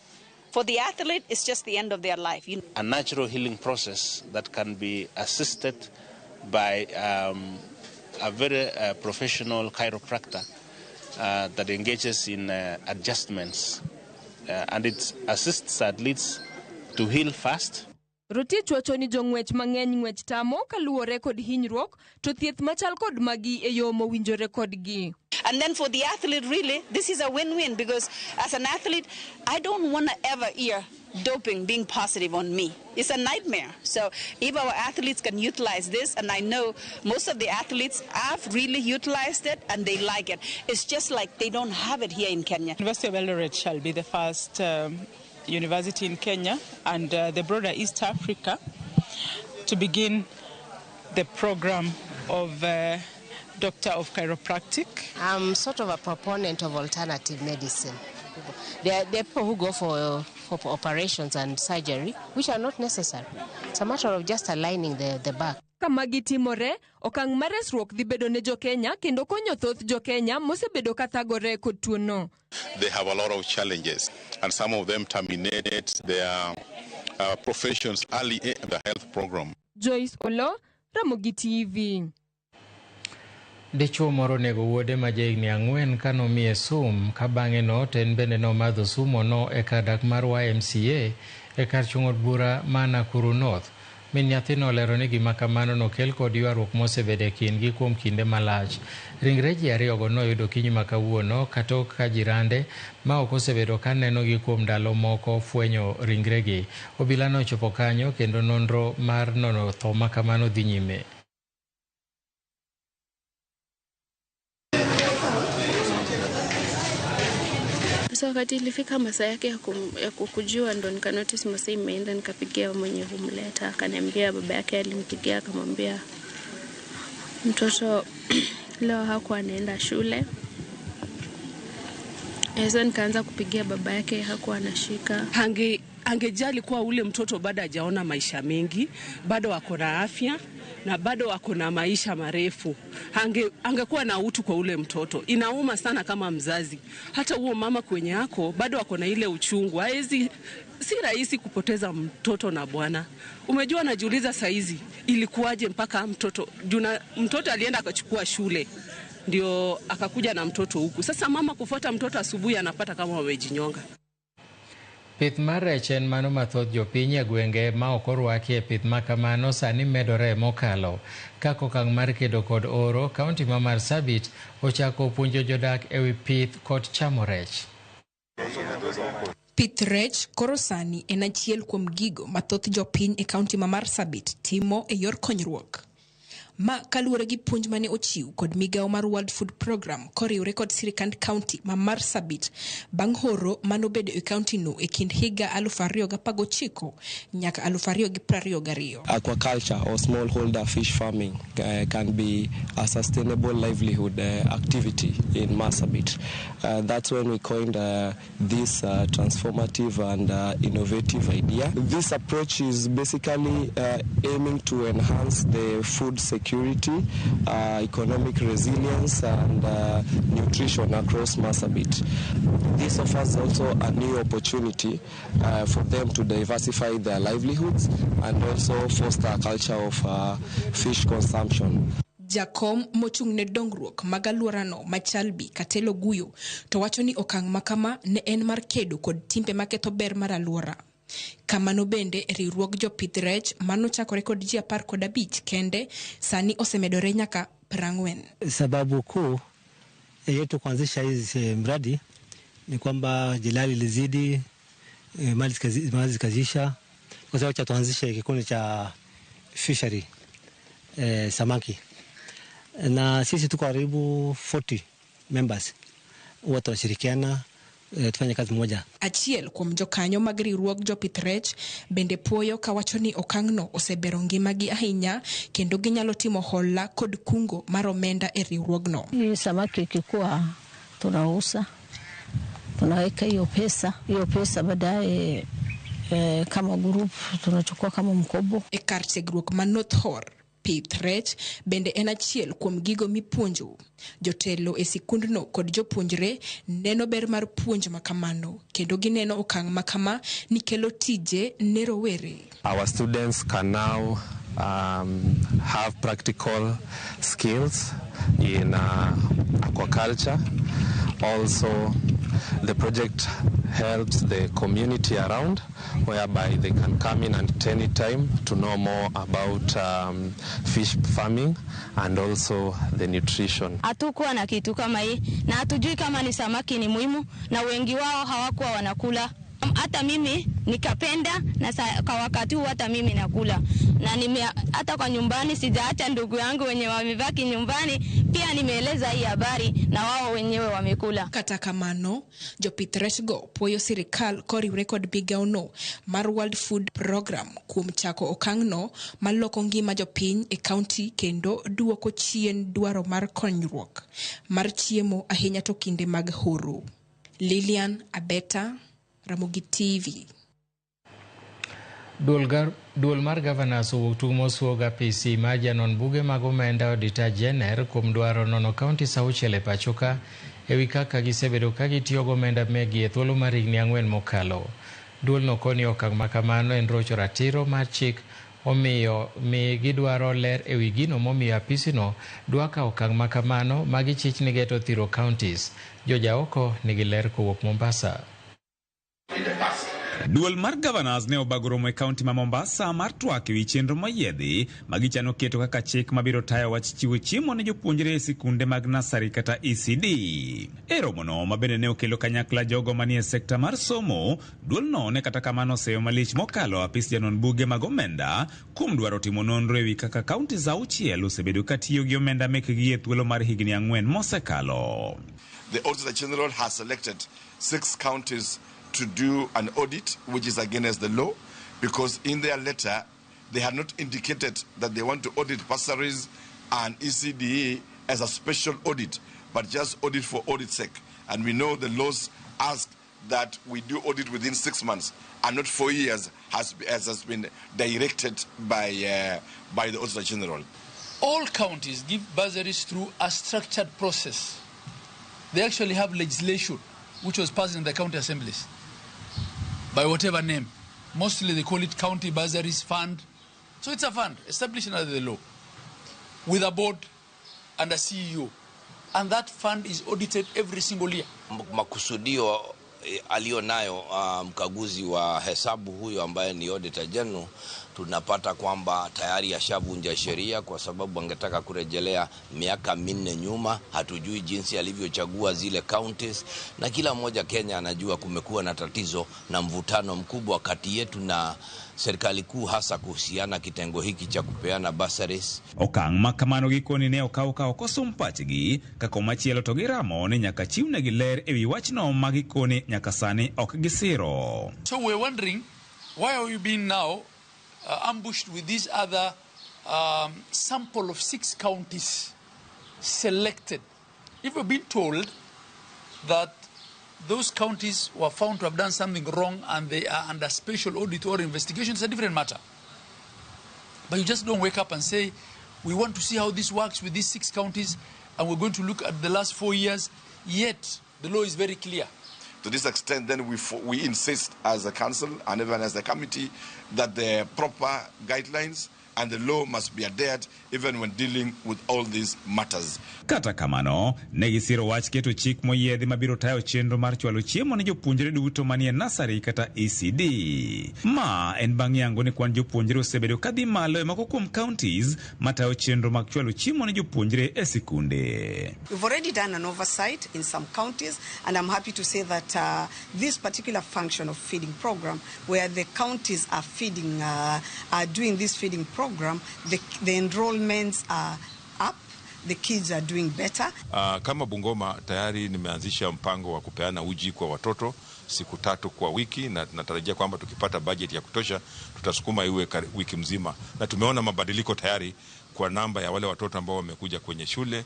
for the athlete, it's just the end of their life. You know. A natural healing process that can be assisted by a very professional chiropractor that engages in adjustments, and it assists athletes to heal fast. Rotich wacho ni jong'wech mang'eny ng'wech tamo kaluwore kod hinyruok, to thieth machal kod magi e yo mowinjore kodgi. And then for the athlete, really, this is a win-win, because as an athlete, I don't want to ever hear doping being positive on me. It's a nightmare. So if our athletes can utilize this, and I know most of the athletes have really utilized it and they like it. It's just like they don't have it here in Kenya. University of Eldoret shall be the first university in Kenya and the broader East Africa to begin the program of Doctor of Chiropractic. I'm sort of a proponent of alternative medicine. There are people who go for operations and surgery, which are not necessary. It's a matter of just aligning the back. Kama gitimore, okang' mar resruok dhi bedo ne jokenya kendo konyo thoth jokenya mosebedo kathagore kod tuono. They have a lot of challenges, and some of them terminate their professions early in the health program. Joyce Olo, Ramogi TV. Dichuo moro onego wuode ma jahigni 4 kanomiye sum ka bang'e no to en bende nomadho sumono e kar dak mar YMCA e kar chung' od bura ma Nakuru North. Min nyathino olero ni gima kamano nokel kod ywaruok mosebedo e kindgi kuom kinde malach. Ringre ji ariyogo noyud okinyi ma kawuono katok ka jirande ma ok osebedo ka nenogi kuom ndalo moko fwenyo ringregi. Obila nochopo kanyo kendo nonro mar nono tho ma kamano dhi nyime. Sasa wakati ilifika masaa yake ya kukujiwa ndo nika notice masaa imeenda, nikapigia mwenye kumleta, akaniambia baba yake alimpigia akamwambia mtoto leo hakuwa anaenda shule. Sasa nikaanza kupigia baba yake, hakuwa anashika. Angejali kuwa ule mtoto bado hajaona maisha mengi, bado ako na afya na bado ako na maisha marefu. Angekuwa na utu kwa ule mtoto. Inauma sana kama mzazi. Hata huo mama kwenye yako bado ako na ile uchungu. Haezi, si rahisi kupoteza mtoto na bwana. Umejua, najiuliza saizi ilikuwaje mpaka mtoto juna, mtoto alienda akachukua shule ndio akakuja na mtoto huku. Sasa mama kufuata mtoto asubuhi anapata kama wamejinyonga. Pith mar rech en mano ma thoth jopiny e gwenge ma ok orwaki e pith ma kamano sani medore mokalo. Kaka okang' mar kedo kod oro, kaunti ma Marsabit ochako puonjo jodak ewi pith kod chamo rech. Pith rech koro sani en achiel kuom gigo ma thoth jopiny e kaunti ma Marsabit timo e yor konyruok. Ma kaluwore gi puonj mane ochiw kod migawo mar World Food Program koriwre kod sirikand kaunti ma Marsabit bang' horo manobedo e kaunti no e kind higa 2019 nyaka 2022. Aquaculture or smallholder fish farming can be a sustainable livelihood activity in Marsabit. That's when we coined this transformative and innovative idea. This approach is basically aiming to enhance the food security, economic resilience and nutrition across Marsabit. This offers also a new opportunity for them to diversify their livelihoods and also foster a culture of fish consumption. Jakom mochung' ne dongruok mag alworano Machalbi Katelo Guyo to wacho ni okang' makama ne en mar kedo kod timbe maketho ber mar alwora. Kamano bende riwruog jopith rech manochakore kod ji 15 kende sani osemedore nyaka 40. Sababu kuu yetu kuanzisha hizi mradi ni kwamba jilali ilizidi, mali zikazisha, kwa sababu cha tuanzishe kikundi cha fishery samaki, na sisi tuko karibu 40 members, wote washirikiana tufanye kazi moja. Achiel kuom jokanyo mag riwruog jopith rech bende puoyo kawacho ni okang'no osebero ngimagi ahinya kendo ginyalo timo hola kod kungo mar omenda e riwruogno. Hii samaki ikikua tunauza, tunaweka hiyo pesa baadaye kama group tunachukua kama mkopo. E kar tiegruok ma North Horr, pith rech bende en achiel kuom gigo mipuonjo. Jotelo e sikundno kod jopuonjre neno ber mar puonj makamano kendo gineno okang' makama ni kelo tije ne rowere. Our students can now have practical skills in aquaculture. Also, the project helps the community around, whereby they can come in at any time to know more about fish farming and also the nutrition. Hatukuwa na kitu kama hii na hatujui kama ni samaki ni muhimu, na wengi wao hawakuwa wanakula. Hata mimi nikapenda, na kwa wakati huu hata mimi nakula. Na hata kwa nyumbani sijaacha ndugu yangu wenye wamebaki nyumbani, pia nimeeleza hii habari na wao wenyewe wamekula. Kata kamano, jopith rech go puoyo sirikal koriwre kod migawono mar World Food Program kuom chako okang'no maloko ngima jopiny e kaunti kendo duoko chien dwaro mar konyruok mar chiemo ahinya to kinde mag horo. Lilian Abeta, Ramogi TV. Duol mar Governors owuok tung' mosuog apisi mar janon buge mag omenda Auditor General kuom dwaro nono kaunti 6 e pachoka ewi kaka gisebedo ka gitiyo gi omenda megi e thuolo mar higni 4 mokalo. Duolno koni okang' makamano en rocho ratiro mar chik Omiyo mi gidwaro ler ewi gino momiyo apisino dwa kawo okang' ma kamano ma gichich ni geto thiro counties. Jojaoko nigi ler kowuok Mombasa. Duol mar Governors ne obago romo e kaunti ma Mombasa mar twak ewi chenro moyiedhi ma gichano keto kaka chik mabiro tayo wach chiwo chiemo ne jopuonjre e sikunde mag nasari kata ECD. E romono ma bende ne okelo kanyakla jogo manie sekta mar somo, duolno ne kata kamano oseyo malich mokalo apis janon buge mag omenda kuom dwaro timo nonro ewi kaka kauntis 6 osebedo ka tiyo gi omenda mekgi e thuolo mar higni 4 mosekalo. The Auditor General has selected 6 counties to do an audit, which is against the law, because in their letter they had not indicated that they want to audit bursaries and ECDE as a special audit, but just audit for audit's sake. And we know the laws ask that we do audit within 6 months and not 4 years, as has been directed by the Auditor General. All counties give bursaries through a structured process. They actually have legislation which was passed in the county assemblies by whatever name. Mostly they call it County Bursaries Fund. So it's a fund established under the law with a board and a CEO. And that fund is audited every single year. Makusudio alionayo mkaguzi wa hesabu huyo ambaye ni Auditor General, tunapata kwamba tayari ashavunja sheria kwa sababu angetaka kurejelea miaka 4 nyuma. Hatujui jinsi alivyochagua zile counties, na kila mmoja Kenya anajua kumekuwa na tatizo na mvutano mkubwa kati yetu na serikali kuu, hasa kuhusiana kitengo hiki cha kupeana bursaries. Okang' ma kamano gikoni ne okaw ka ok osum pachgi ka komachielo to giramo ni nyaka chiwnegi ler ewi wachno ma gikoni nyaka sani ok gisiro. So we're wondering, why are we being now ambushed with this other sample of 6 counties selected? If we've been told that those counties were found to have done something wrong and they are under special audit or investigation, it's a different matter. But you just don't wake up and say, we want to see how this works with these 6 counties and we're going to look at the last 4 years, yet the law is very clear. To this extent, then we insist as a council and even as a committee that the proper guidelines and the law must be adhered even when dealing with all these matters. Kata kamano, ne gisiro wach keto chik moyiedhi mabiro tayo chenro mar chwalo chiemo ne jopuonjre duto manie nasari kata ECD. Ma en bang' yango ni kwan jopuonjre osebedo kadhi malo e moko kuom counties matayo chenro mag chwalo chiemo ne jopuonjre e sikunde. We've already done an oversight in some counties, and I'm happy to say that this particular function of feeding program, where the counties are feeding, are doing this feeding program, the enrollments are up, the kids are doing better. Kama Bungoma tayari nimeanzisha mpango wa kupeana uji kwa watoto siku 3 kwa wiki, na tunatarajia kwamba tukipata budget ya kutosha tutasukuma iwe wiki mzima, na tumeona mabadiliko tayari kwa namba ya wale watoto ambao wamekuja kwenye shule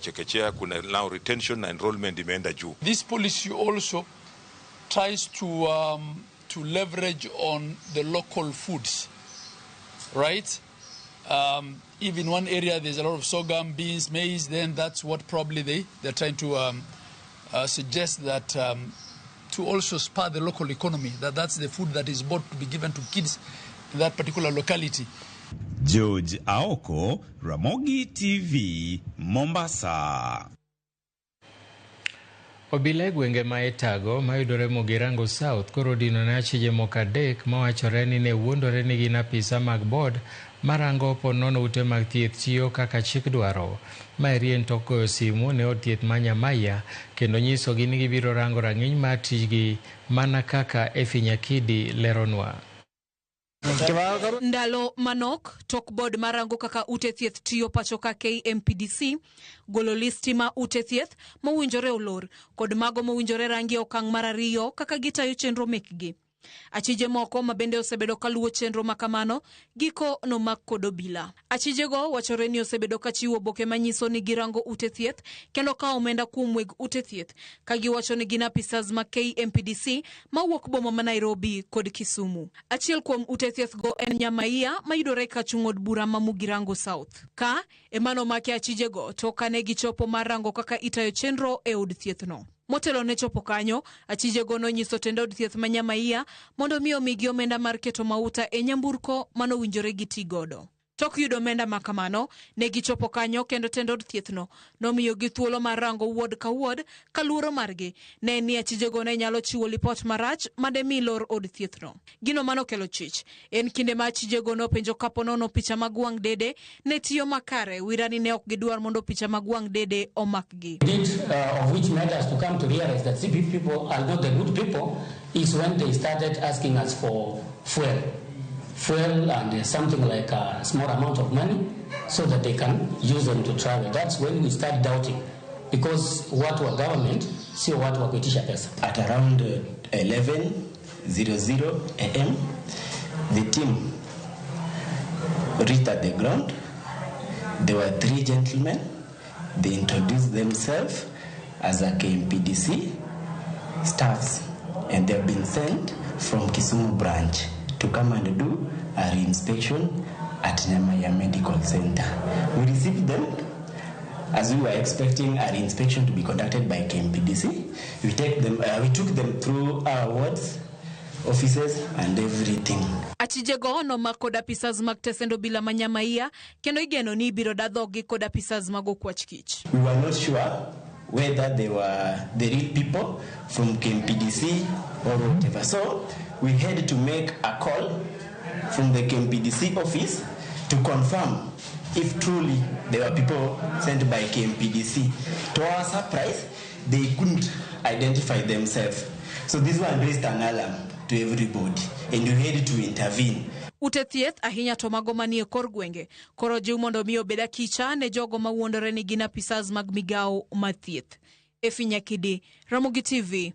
chekechea. Kuna now retention na enrollment imeenda juu. This policy also tries to leverage on the local foods, right? If in one area there's a lot of sorghum, beans, maize, then that's what probably they're trying to suggest that to also spur the local economy, that's the food that is bought to be given to kids in that particular locality. George Aoko, Ramogi TV, Mombasa. Obila e gwenge ma Etago mayudore Mugirango South koro odino ne achije moko 3 mawachore ni ne wuondore ni gin apisa mag board marango ponono ute mag thieth tiyo kaka chik dwaro. Maeri en tok goyo simu ne od thieth ma Nyamaiya kendo nyisogi ni gibiro rango rang'iny mar tijgi mana kaka Effie Nyakidi leronwa. Ndalo manok tok board marango kaka ute thieth tiyo pacho ka KMPDC golo listi ma ute thieth mowinjore olor kod mago mowinjore rangi okang' mar 2 kaka gitayo chenro mekgi. Achije moko mabende osebedo kaluwo chenro makamano giko nomak kod obila. Achijego wachore ni osebedo kachiwo oboke manyiso ni girango ute thieth kendo kawo omenda kuom weg ute thieth ka giwacho ni gin apisas ma KMPDC mawuok boma ma Nairobi kod Kisumu. Achiel kuom ute thieth go en Nyamaiya mayudore kachung' od bura ma Mugirango South. Ka ema nomaki achijego to kane gichopo mar rango kaka itayo chenro e od thieth no. Motelo ne chopo kanyo, achijego nonyiso tend od thieth ma Nyamaiya mondo mi omigi omenda mar keto mauta e nyamburko manowinjore giti godo. Tok yudo omenda ma kamano, ne gichopo kanyo kendo tend od thiethno nomiyogi thuolo mar rango ward ka ward ka luoro margi ne en ni achijego ne nyalo chiwo lipot marach mademi lor od thiethno. Gino manokelo chich en kinde ma achijego nopenjo kapo nono picha mag wang' dede ne tiyo makare wira ni ne ok gidwar mondo picha mag wang' dede omakgi. Of which made us to come to realize that CP people are not the good people is when they started asking us for fuel and something like a small amount of money so that they can use them to travel. That's when we start doubting, because watu wa government sio watu wa kuitisha pesa. At around 11:00 a.m., the team reached at the ground. There were three gentlemen. They introduced themselves as a KMPDC staffs, and they have been sent from Kisumu branch to come and do a re-inspection at Nyamaiya Medical Center. We received them as we were expecting a re-inspection to be conducted by KMPDC. We took them through our wards, offices and everything. Achijego nomak kod apisas mag tesend obila ma Nyamaiya kendo igeno ni ibiro da dhoggi kod apisas mag okwach kich. We were not sure whether they were the real people from KMPDC or whatever. So we had to make a call from the KMPDC office to confirm if truly they were people sent by KMPDC. To our surprise, they couldn't identify themselves. So this one raised an alarm to everybody, and we had to intervene. Ute thieth ahinya to mago manie kor gwenge koro jiw mondo mi obed akicha ne jogo mawuondore ni gin apisas mag migawo mar thieth. Efi Nyakidi, Ramogi TV.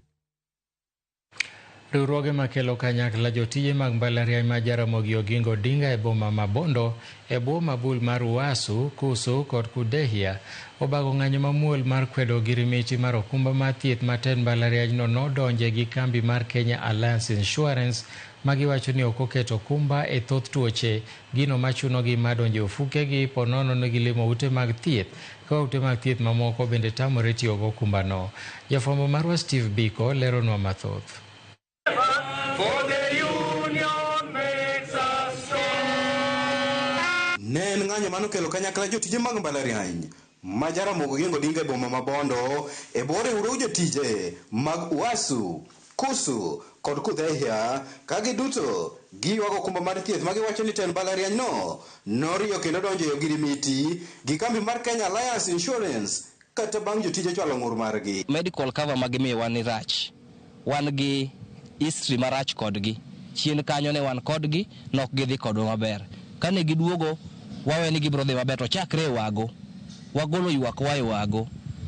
Riwruoge makelo kanyakla jotije mag mbalariany ma Jaramogi Oginga Odinga e boma ma Bondo e bwo mabul mar UASU, KUSU kod KUDHEIHA obago ng'anyo mamuol mar kwedo ogirimiti mar okumba mar thieth ma tend mbalarianyno nodonje gi kambi mar Kenya Alliance Insurance magiwacho ni ok oketo okumba e thoth tuoche, gino machunogi mar donjo e ofukegi po nono ni gilimo ute mag thieth ka ute mag thieth mamoko bende tamore tiyo gi okumbano. Jafwambo marwa Steve Biko leronwa mathoth. Ne en ng'anyo manokelo kanyakla jotije mag mbalariany ma Jaramogi Oginga Odinga e boma ma Bondo e bwo riwruog jotije mag UASU, KUSU kod KUDHEIHA ka giduto giywago okumba mar thieth ma giwacho ni tend mbalariany no noriyo kendo donjo e ogirimiti gi kambi mar Kenya Alliance Insurance kata bang' jotije chwalo ng'ur margi. Medical cover ma gimiyowa ni rach. Wan gi history marach kodgi. Chien kanyo ne wan kodgi, nok gidhi kodwa maber. Kane giduogo, wawe ni gibiro dhi maber to chakre e wago. Wagolo ywak wa e wago.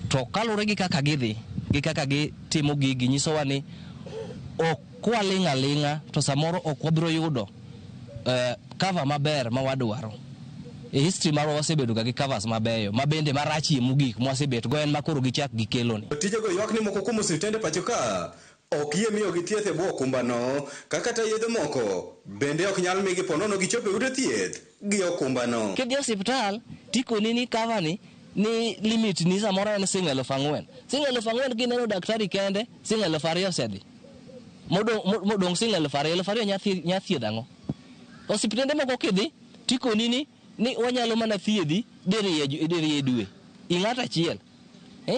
To kaluwore gi kaka gidhi, gi kaka gitimo gigi nyisowa ni ok kwaling' aling'a to samoro ok wabiro yudo cover maber ma wadwaro. E history marwa wasebedo ga gi covers mabeyo, ma bende marachie mogik mwasebet go en ma koro gichak gikeloni. Jotijego ywak ni moko kuom osiptende pacho ka ok yie miyogi thieth e bwo okumbano, ka kata yedhe moko bende ok nyal migi po nono gichopo e ute thieth gi okumbano. Kidhi e osiptal tikoni ni cover ni limit ni samoro en siling 4,000. Siling 4,000 kineno daktari kende, siling 2,000 osedhi. Modong' siling 2,000, 2,000 nya thiedh ang'o? Osiptende moko kidhi tikoni ni wanyalo mana thiedhi diriyo e dwe. Ing'ato achiel.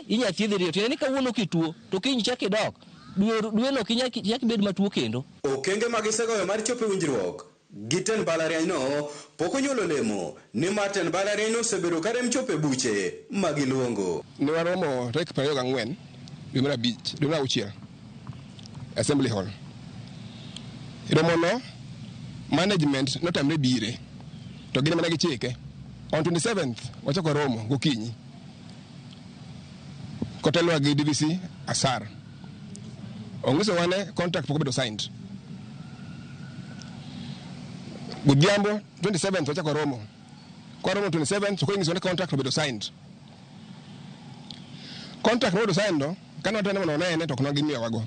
Inya thiedhi diriyo. Tiende ni kawuono kituo to kiny ichak idok. Dwe no kinya bed matuo kendo. Okenge ma gisegoyo mar chopo e winjruok gi tend mbalariany no pok onyuolo olemo nimar tend mbalariany no osebedo ka rem chopo e buche ma giluongo. Ne waromo tarik 24 dwe mar abich, dwe mar auchiel, Assembly Hall. Romono management notamre bire to gin mana gichike. On 27th wachako romo gokinyi kotelwa gi DVC Asar. Onyisowa ne contract pok obedo signed. Godhiambo 27th wachako romo. Kwa romo 27th to koro inyisowa ni contract obedo signed. Contract mobedo signed no, kane watemo mondo wanene to ok negimiyowago.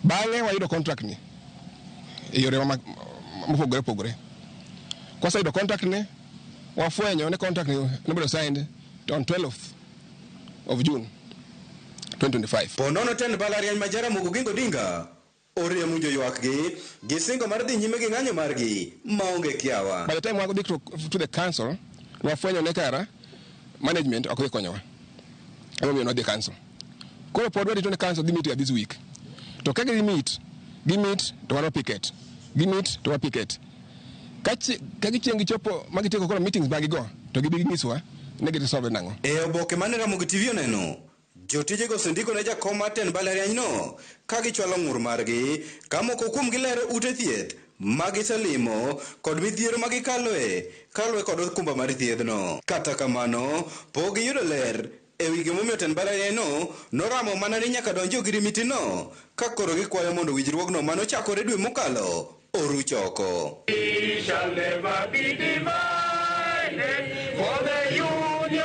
Bang'e wayudo contract ni e yore mopogore opogore. Kwaseyudo contract ni, wafwenyo ni contract ni nobedo signed on 12th of June. 2025. Po nono tend mbalariany ma Jaramogi Oginga Odinga oriemo joywakgi gi singo mar dhi nyime gi ng'anyo margi maonge kiawa. By the time wadhi to the council, wafwenyo ne kara management ok dhi konyowa. Emomiyo nwadhi council. Koro pod warito ni council dhi meet this week. To ka gidhi meet, gi meet to wan wapicket. Gi meet to wapicket. Ka gichieng' gichopo ma gitieko koro meetings mag go, to gibi ginyiswa ni giresolve nang'o. E oboke mane Ramogi TV oneno, jotijego osendiko ne jakom mar tend mbalarianyno ka gichwalo ng'ur margi ka moko kuomgi lero ute thieth ma giselimo kod midhiero ma gikaloe kaluwore kod okumba mar thiedhno. Kata kamano, pok giyudo ler e wi gimomiyo tend mbalarianyno noramo mana ni nyaka donji ogirimiti-no ka koro gikwayo mondo winjruogno manochakore dwe mokalo oruch oko.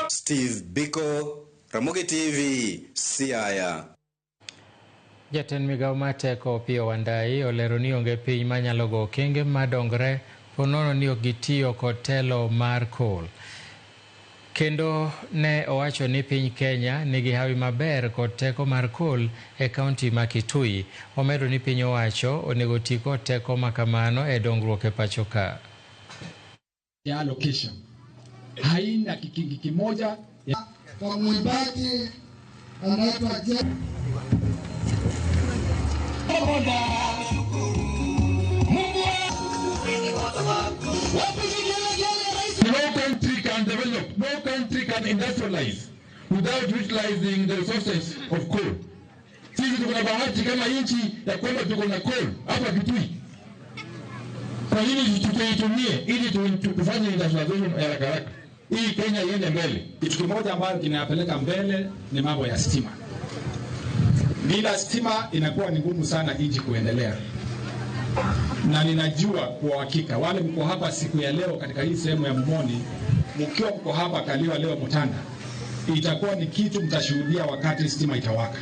Steve Biko, Ramogi TV, Siaya. Jatend migao mar teko Opiyo Wandayi olero ni onge piny manyalo go okenge madongre ponono ni ok gitiyo kod telo mar coal. Kendo ne owacho ni piny Kenya nigi hawi maber kod teko mar coal e kaunti ma Kitui. Omedo ni piny owacho onego ti kod teko makamano e dongruok e pacho ka. Ya allocation haina kikingi kimoja ya... Kwa mwimbaji anaitwa No country can develop, no country can industrialize without utilizing the resources of coal. Sisi tuko na bahati kama nchi ya kwamba tuko na coal hapa Kitui. Kwa nini tuitumie ili tufanye industrialization ya haraka haraka ili Kenya iende mbele? Kitu kimoja ambayo kinapeleka mbele ni mambo ya stima. Bila stima inakuwa ni ngumu sana nchi kuendelea, na ninajua kwa hakika wale mko hapa siku ya leo katika hii sehemu ya Mumoni, mkiwa mko hapa Kaliwa leo Mutanda, itakuwa ni kitu mtashuhudia wakati stima itawaka.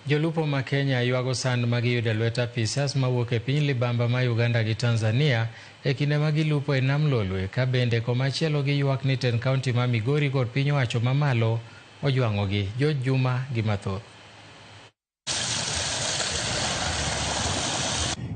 Jolupo ma Kenya ywago sand ma giyudo e lwet apisas mawuok e piny libamba ma Uganda gi Tanzania e kinde ma gilupo e nam Lolwe, ka bende komachielo giywak ni tend kaunti ma Migori kod piny owacho mamalo ojwang'ogi. George Juma gi mathoth.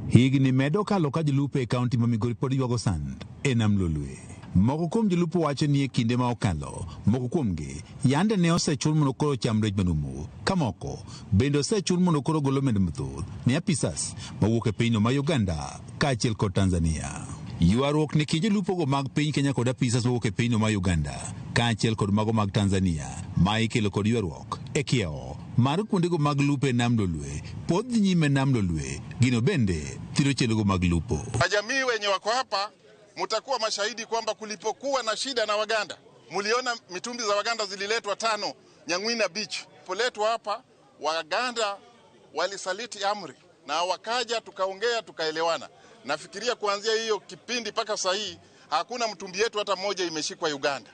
Higni medo kalo ka jolupo e kaunti ma Migori pod ywago sand e nam Lolwe. Moko kuom jolupo wacho ni e kinde ma okalo, moko kuomgi yande ne osechul mondo koro cham rech manumu, ka moko bende osechul mondo koro gol omenda mathoth ne apisas mawuok e pinyno ma Uganda kaachiel kod Tanzania. Ywaruok ni kind jolupogo mag piny Kenya kod apisas mawuok e pinyno ma Uganda kaachiel kod mago mag Tanzania ma ikelo kod ywaruok e kiewo mar kuondego mag lupo e nam Lolwe pod dhi nyime nam Lolwe, gino bende thiro chenrogo mag lupo. Jamii wenye wako hapa mtakuwa mashahidi kwamba kulipokuwa na shida na Waganda, muliona mitumbi za Waganda zililetwa 5 Nyang'wina Beach. Poletwa hapa Waganda walisaliti amri na wakaja, tukaongea, tukaelewana. Nafikiria kuanzia hiyo kipindi mpaka sasa hii hakuna mtumbi yetu hata mmoja imeshikwa Uganda.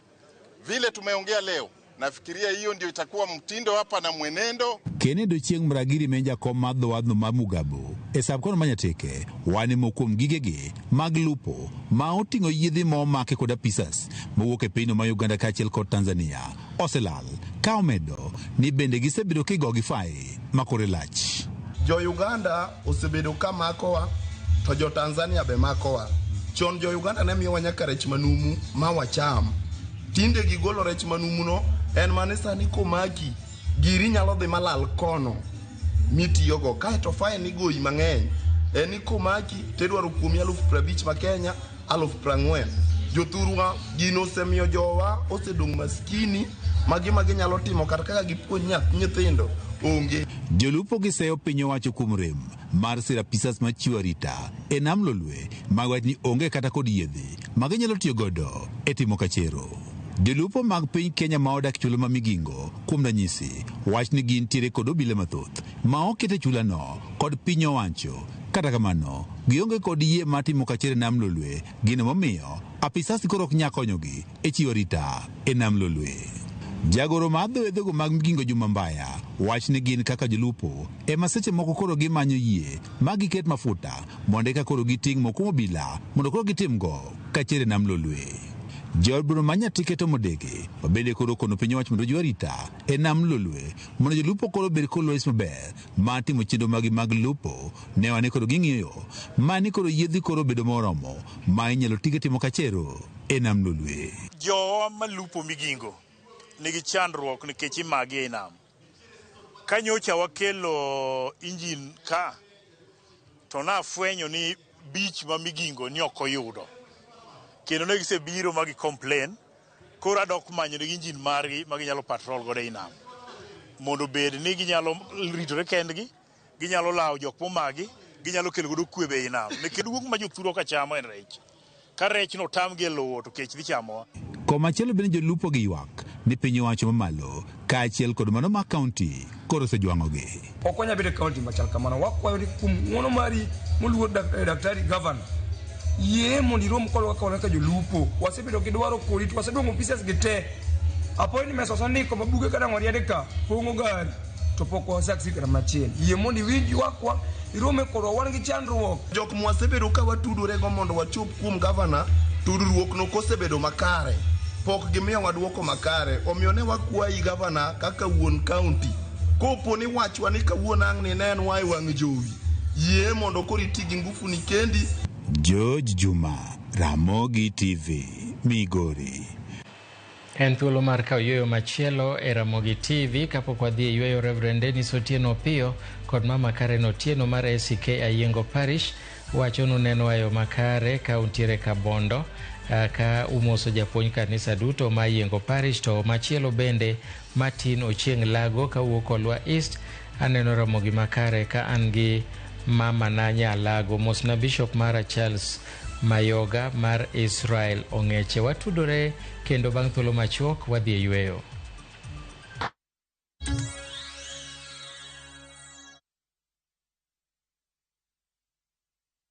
Vile tumeongea leo, nafikiria hiyo ndio itakuwa mtindo hapa na mwenendo. Kennedy Ochieng' Mragiri ma en jakom mar dho wadhno mar Mugabo e sab kono ma Nyatike wane kuom gigegi mag lupo ma oting'o yiedhi ma omaki kod apisas mowuok e pinyno ma Uganda kaachiel kod Tanzania oselal, ka omedo ni bende gisebedo kigogi fai ma kore lach. Jo Uganda osebedo ka makowa to jo Tanzania be makowa. Chon jo Uganda ne miyowa nyaka rech manumu ma wacham. Tinde gigolo rech manumu no, en mane sani komaki giri nyalo dhi malal kono mitiyogo. Kaeto fine igoyi mang'eny en ni komaki tidwaro kuomi 50,000 ma Kenya, 40,000. Jothurwa gino osemiyo jowa osedong' maskini ma gima ginyalo timo kata kaka gipuonj nyithindo onge. Jolupo giseyo piny owacho kuom rem mar siro apisas machiwo arita e nam Lolwe ma wach ni onge kata kod yiedhi ma ginyalo tiyo godo e timo kachero. Jolupo mag piny Kenya ma odak chula ma Migingo kuom ranyisi wach ni gintiere kod obila mathoth ma oket e chulano kod piny owacho. Kata kamano, gionge kod yie mar timo kachero e nam Lolwe, gino momiyo apisas koro ok nyal konyogi e chiwo arita e nam Lolwe. Jagoro mar dho wedhego mag Migingo Juma Mbaya wach ni gin kaka jolupo ema seche moko koro gimanyo yie ma giket mafuta mondo eka koro giting' mo kuom obila mondo koro gitimgo kachero e nam Lolwe. Jaod bura ma Nyatike Tom Odege mabende koro okono piny owacho mondo ojiw arita e nam Lolwe mondo jolupo koro obed kod lwes maber mar timo chenro maggi mag lupo ne wane koro ging'iyo mani koro yiedhi koro obedo moromo ma inyalo tige timo kachero e nam Lolwe. Jowa malupo Migingo nigi chandruok nikech imagi ei nam. Ka nyocha wakelo injin ka to nafwenyo ni beach ma Migingo ni ok oyudo. Kendo ne gisebiro ma gi complain, koro adok manyo negi injin margi ma ginyalo patrol godo ei nam. Mondo obed ni ginyalo ritore kendgi, ginyalo lawo jok momagi, ginyalo kelo godo kwe be ei nam. Nikech duong' ma jothurwa ka chamo en rech. Ka rech no otamgi e lowo to kech dhi chamowa. Komachielo bende jolupo gi ywak ni piny owacho mamalo kaachiel kod mano ma kaunti koro osejwang'ogi. Ok wanyal bedo e kaunti machal kamano. Wakwayo ni kuom ng'uono mari moluor daktari gavana, yie mondo irom kodwa kaka wan kaka jolupo. Wasebedo gi dwaro kodi to waseduong'o offices gi te. Appointments wasendiko ma buge kata oried ka pong'o gari to pok wa succeed kata machiel. Yie mondo iwinj ywakwa, irome kodwa, wan gi chandruok. Jok mwasebedo ka watudorego mondo wachop kuom gavana, tudruok no kosebedo makare, pok gimiyowa dwoko makare. Omiyo ne wakwayi gavana kaka wuon kaunti, kopo ni wachwa ni kawuono ang' ninenwa e wang' jowi, yie mondo koro iti gi ngufu ni kendi. George Juma, Ramogi TV, Migori. En thuolo mar kawo yueyo machielo e Ramogi TV kapok wadhi e yueyo. Reverend Dennis Otieno Opiyo kod Mama Karen Otieno mar ACK Ayiengo Parish wachonu nenwa e yo makare ka untiere Kabondo ka umoso japuonj kanisa duto ma Ayiengo Parish to machielo bende Martin Ochieng' Lago kawuok Kolwa East aneno Ramogi makare ka an gi mama na Nyalago. Mosna Bishop mara Charles Mayoga mar Israel Ong'eche. Watudore kendo bang' thuolo machuok wadhi e yueyo.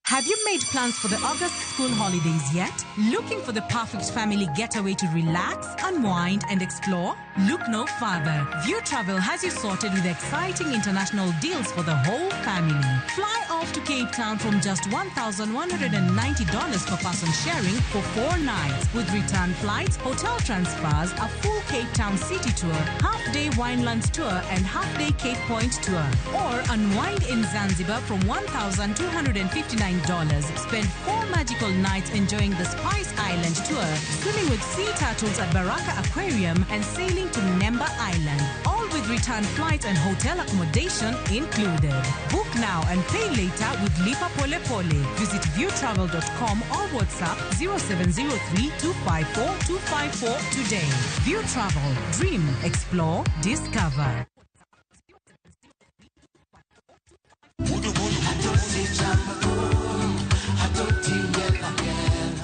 Have you made plans for the August school holidays yet? Looking for the perfect family getaway to relax, unwind, and explore? Look no further. View Travel has you sorted with exciting international deals for the whole family. Fly off to Cape Town from just $1,190 per person sharing for 4 nights, with return flights, hotel transfers, a full Cape Town city tour, half-day Winelands tour, and half-day Cape Point tour. Or unwind in Zanzibar from $1,259. Spend 4 magical nights enjoying the Spice Island tour, swimming with sea turtles at Baraka Aquarium, and sailing to Nemba Island. All with return flights and hotel accommodation included. Book now and pay later with Lipa Pole Pole. Visit viewtravel.com or WhatsApp 0703 254 254 today. View Travel. Dream, explore, discover.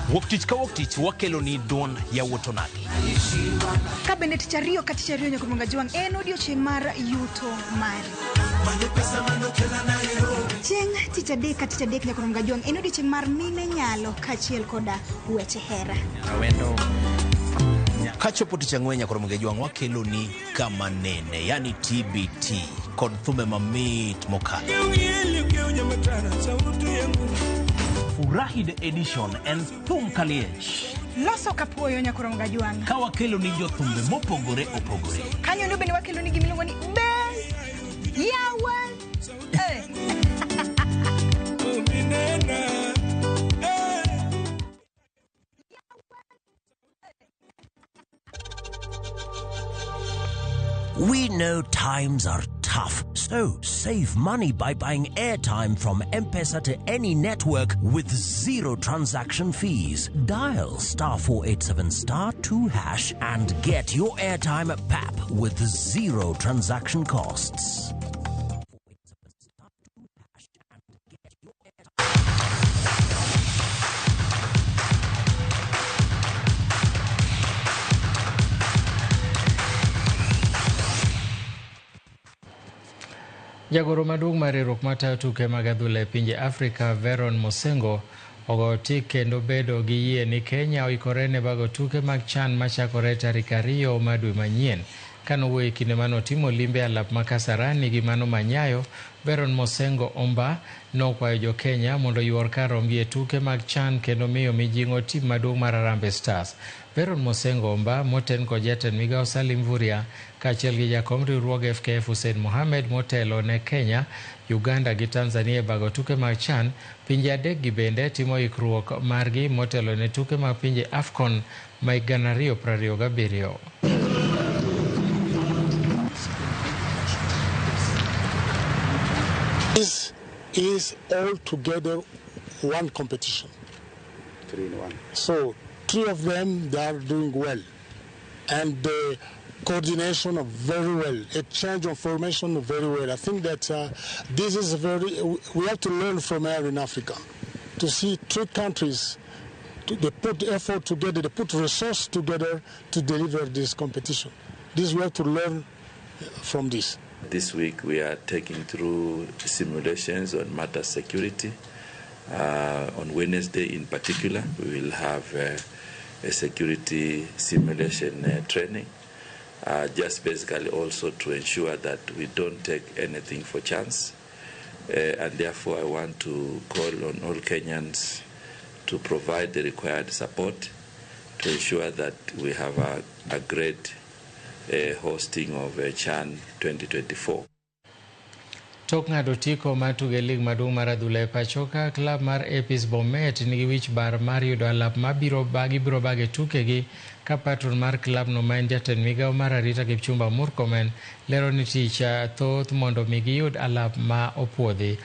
Wuok tich ka wuok tich wakelo ni duond yawuot onagi. Ka bende tich ariyo ka tich ariyo nyaka Mwanga Jwang' en odiochieng' mar yuto mari. Chieng' tich adek ka tich adek nyaka Mwanga Jwang' en odiochieng' mar mine nyalo kaachiel koda weche hera. Kachopo tich ang'wen nyaka Mwanga Jwang' wakelo ni kama nene, yani TBT kod thumbe mamit mokalo. Furahi the edition en thum kaliech. Loso kapuoyo nyaka Mwanga Jwang'. Ka wakelo ni jothumbe mopogore opogore. Kanyo ndo bende wakelo ni gimiluongo ni be yawa. We know times are tough, so save money by buying airtime from M-Pesa to any network with zero transaction fees. Dial *487*2# and get your airtime at PAP with zero transaction costs. Jagoro maduong' mar riwruok matayo tuke mag adhula e pinje Afrika Veron Mosengo ogoyo tik kendo bedo gi yie ni Kenya oikore ne bago tuke mag CHAN machakore tarik 2 mar dwe manyien. Kanowuoyo e kinde manotimo limbe alap ma Kasarani gi mano Manyayo, Veron Mosengo Omba nokwayo jo Kenya mondo yuor kar romgi e tuke mag CHAN kendo miyo mijing'o tim maduong' mar Harambee Stars. Veron Mosengomba moten kod jatend migao Salim Mvurya kaachiel gi jakom riwruog FKF Hussein Mohamed motelo ne Kenya, Uganda gi Tanzania e bago tuke mag CHAN. Pinje adek gi bende timo ikruok margi motelo ne tuke mag pinje AFCON ma 2027. This is altogether one competition. 3 in 1. So 3 of them, they are doing well. And the coordination of very well, exchange of formation very well. I think that this is very, we have to learn from here in Africa to see 3 countries, they put effort together, they put resource together to deliver this competition. This we have to learn from this. This week we are taking through simulations on matter security. On Wednesday in particular, we will have a security simulation training, just basically also to ensure that we don't take anything for chance. And therefore I want to call on all Kenyans to provide the required support to ensure that we have a great hosting of CHAN 2024. Tok ng'ado otiko mar tugo e lig maduong' mar adhula e pachoka, klab mar APS Bomet nigi wich bar mar yudo alap mabiro gibiro bage tukegi ka patron mar klabno ma en jatend migao mar arita Kipchumba Murkomen lero ni tich thoth mondo mi giyud alap ma opuodhi.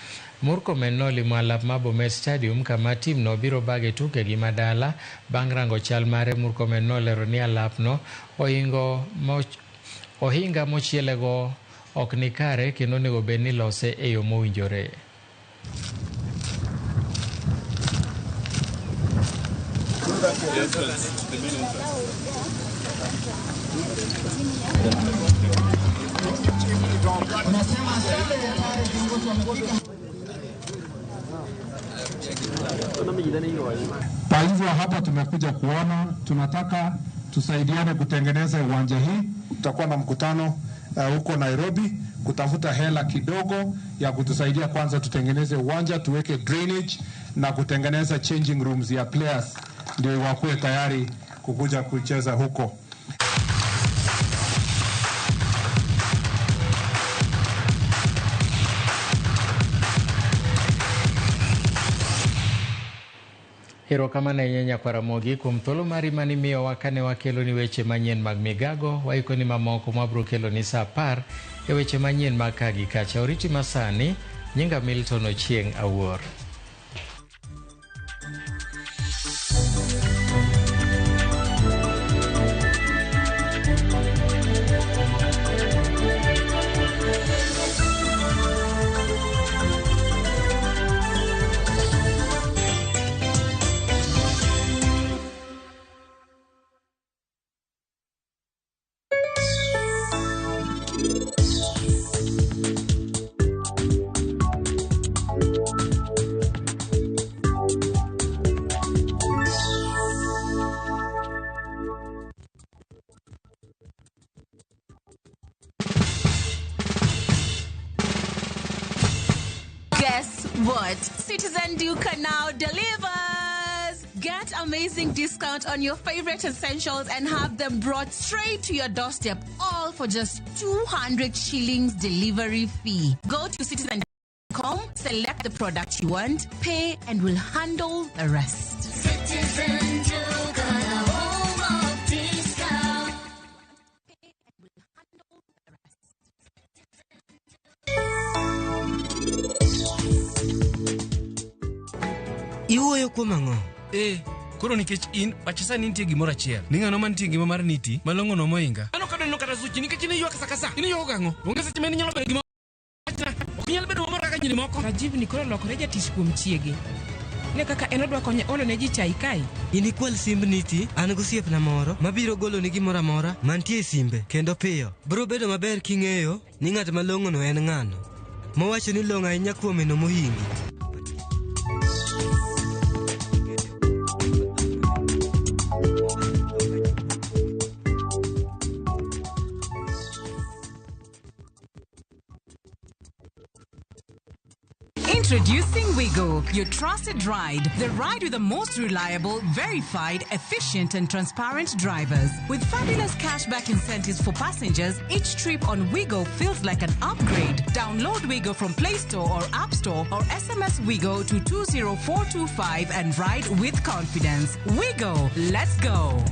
Murkomen nolimo alap ma Bomet Stadium kama timno biro bage tukegi madala. Bang' rango chal mare, Murkomen nolero ni alapno ohinga mochielego ok ni kare kendo onego bed ni lose e yo mowinjore. Kwa hivyo hapa tumekuja kuona, tunataka tusaidiane kutengeneza uwanja hii. Tutakuwa na mkutano huko Nairobi kutafuta hela kidogo ya kutusaidia kwanza tutengeneze uwanja, tuweke drainage na kutengeneza changing rooms ya players ndio wakuwe tayari kukuja kucheza huko. Erokamano ahinya Nyakwar Ramogi kuom thuolo mari mane imiyowa kane wakeloni weche manyien mag migago. Waikoni mamoko mwabiro keloni saa 10 e weche manyien mag ka gi kacha. Oriti masani, nyinga Milton Ochieng' Awuor. Guess what? Citizen Duka now delivers! Get amazing discount on your favorite essentials and have them brought straight to your doorstep, all for just 200 shillings delivery fee. Go to citizen.com, select the product you want, pay, and we'll handle the rest. Citizen Duka, the home of discount. Iwuoyo kuom ang'o? Koro nikech in pacha sani nitie gimoro achiel ni ng'ano mantie ngima mar niti malong'o no moinga. Ano kadoneno kata suchi nikech in iywak sa ka sa. In iywak gang'o? Onge seche ma in inyalo bedo gima wachna. Ok inyal bedo mamor kaka nyiri moko. Rajiv ni koro olokore jatich kuom chiege. Ne kaka en odwa konye olo ne ji chai kae. In ikwal simb niti, an gosiepna moro mabiro goloni gimoro amora mantie e simbe kendo piyo. Biro bedo maber king'eyo ni ng'at malong'o no en ng'ano. Mowacho ni long'o ahinya kuome no mohingi. Introducing Wigo, your trusted ride. The ride with the most reliable, verified, efficient, and transparent drivers. With fabulous cashback incentives for passengers, each trip on Wigo feels like an upgrade. Download Wigo from Play Store or App Store or SMS Wigo to 20425 and ride with confidence. Wigo, let's go.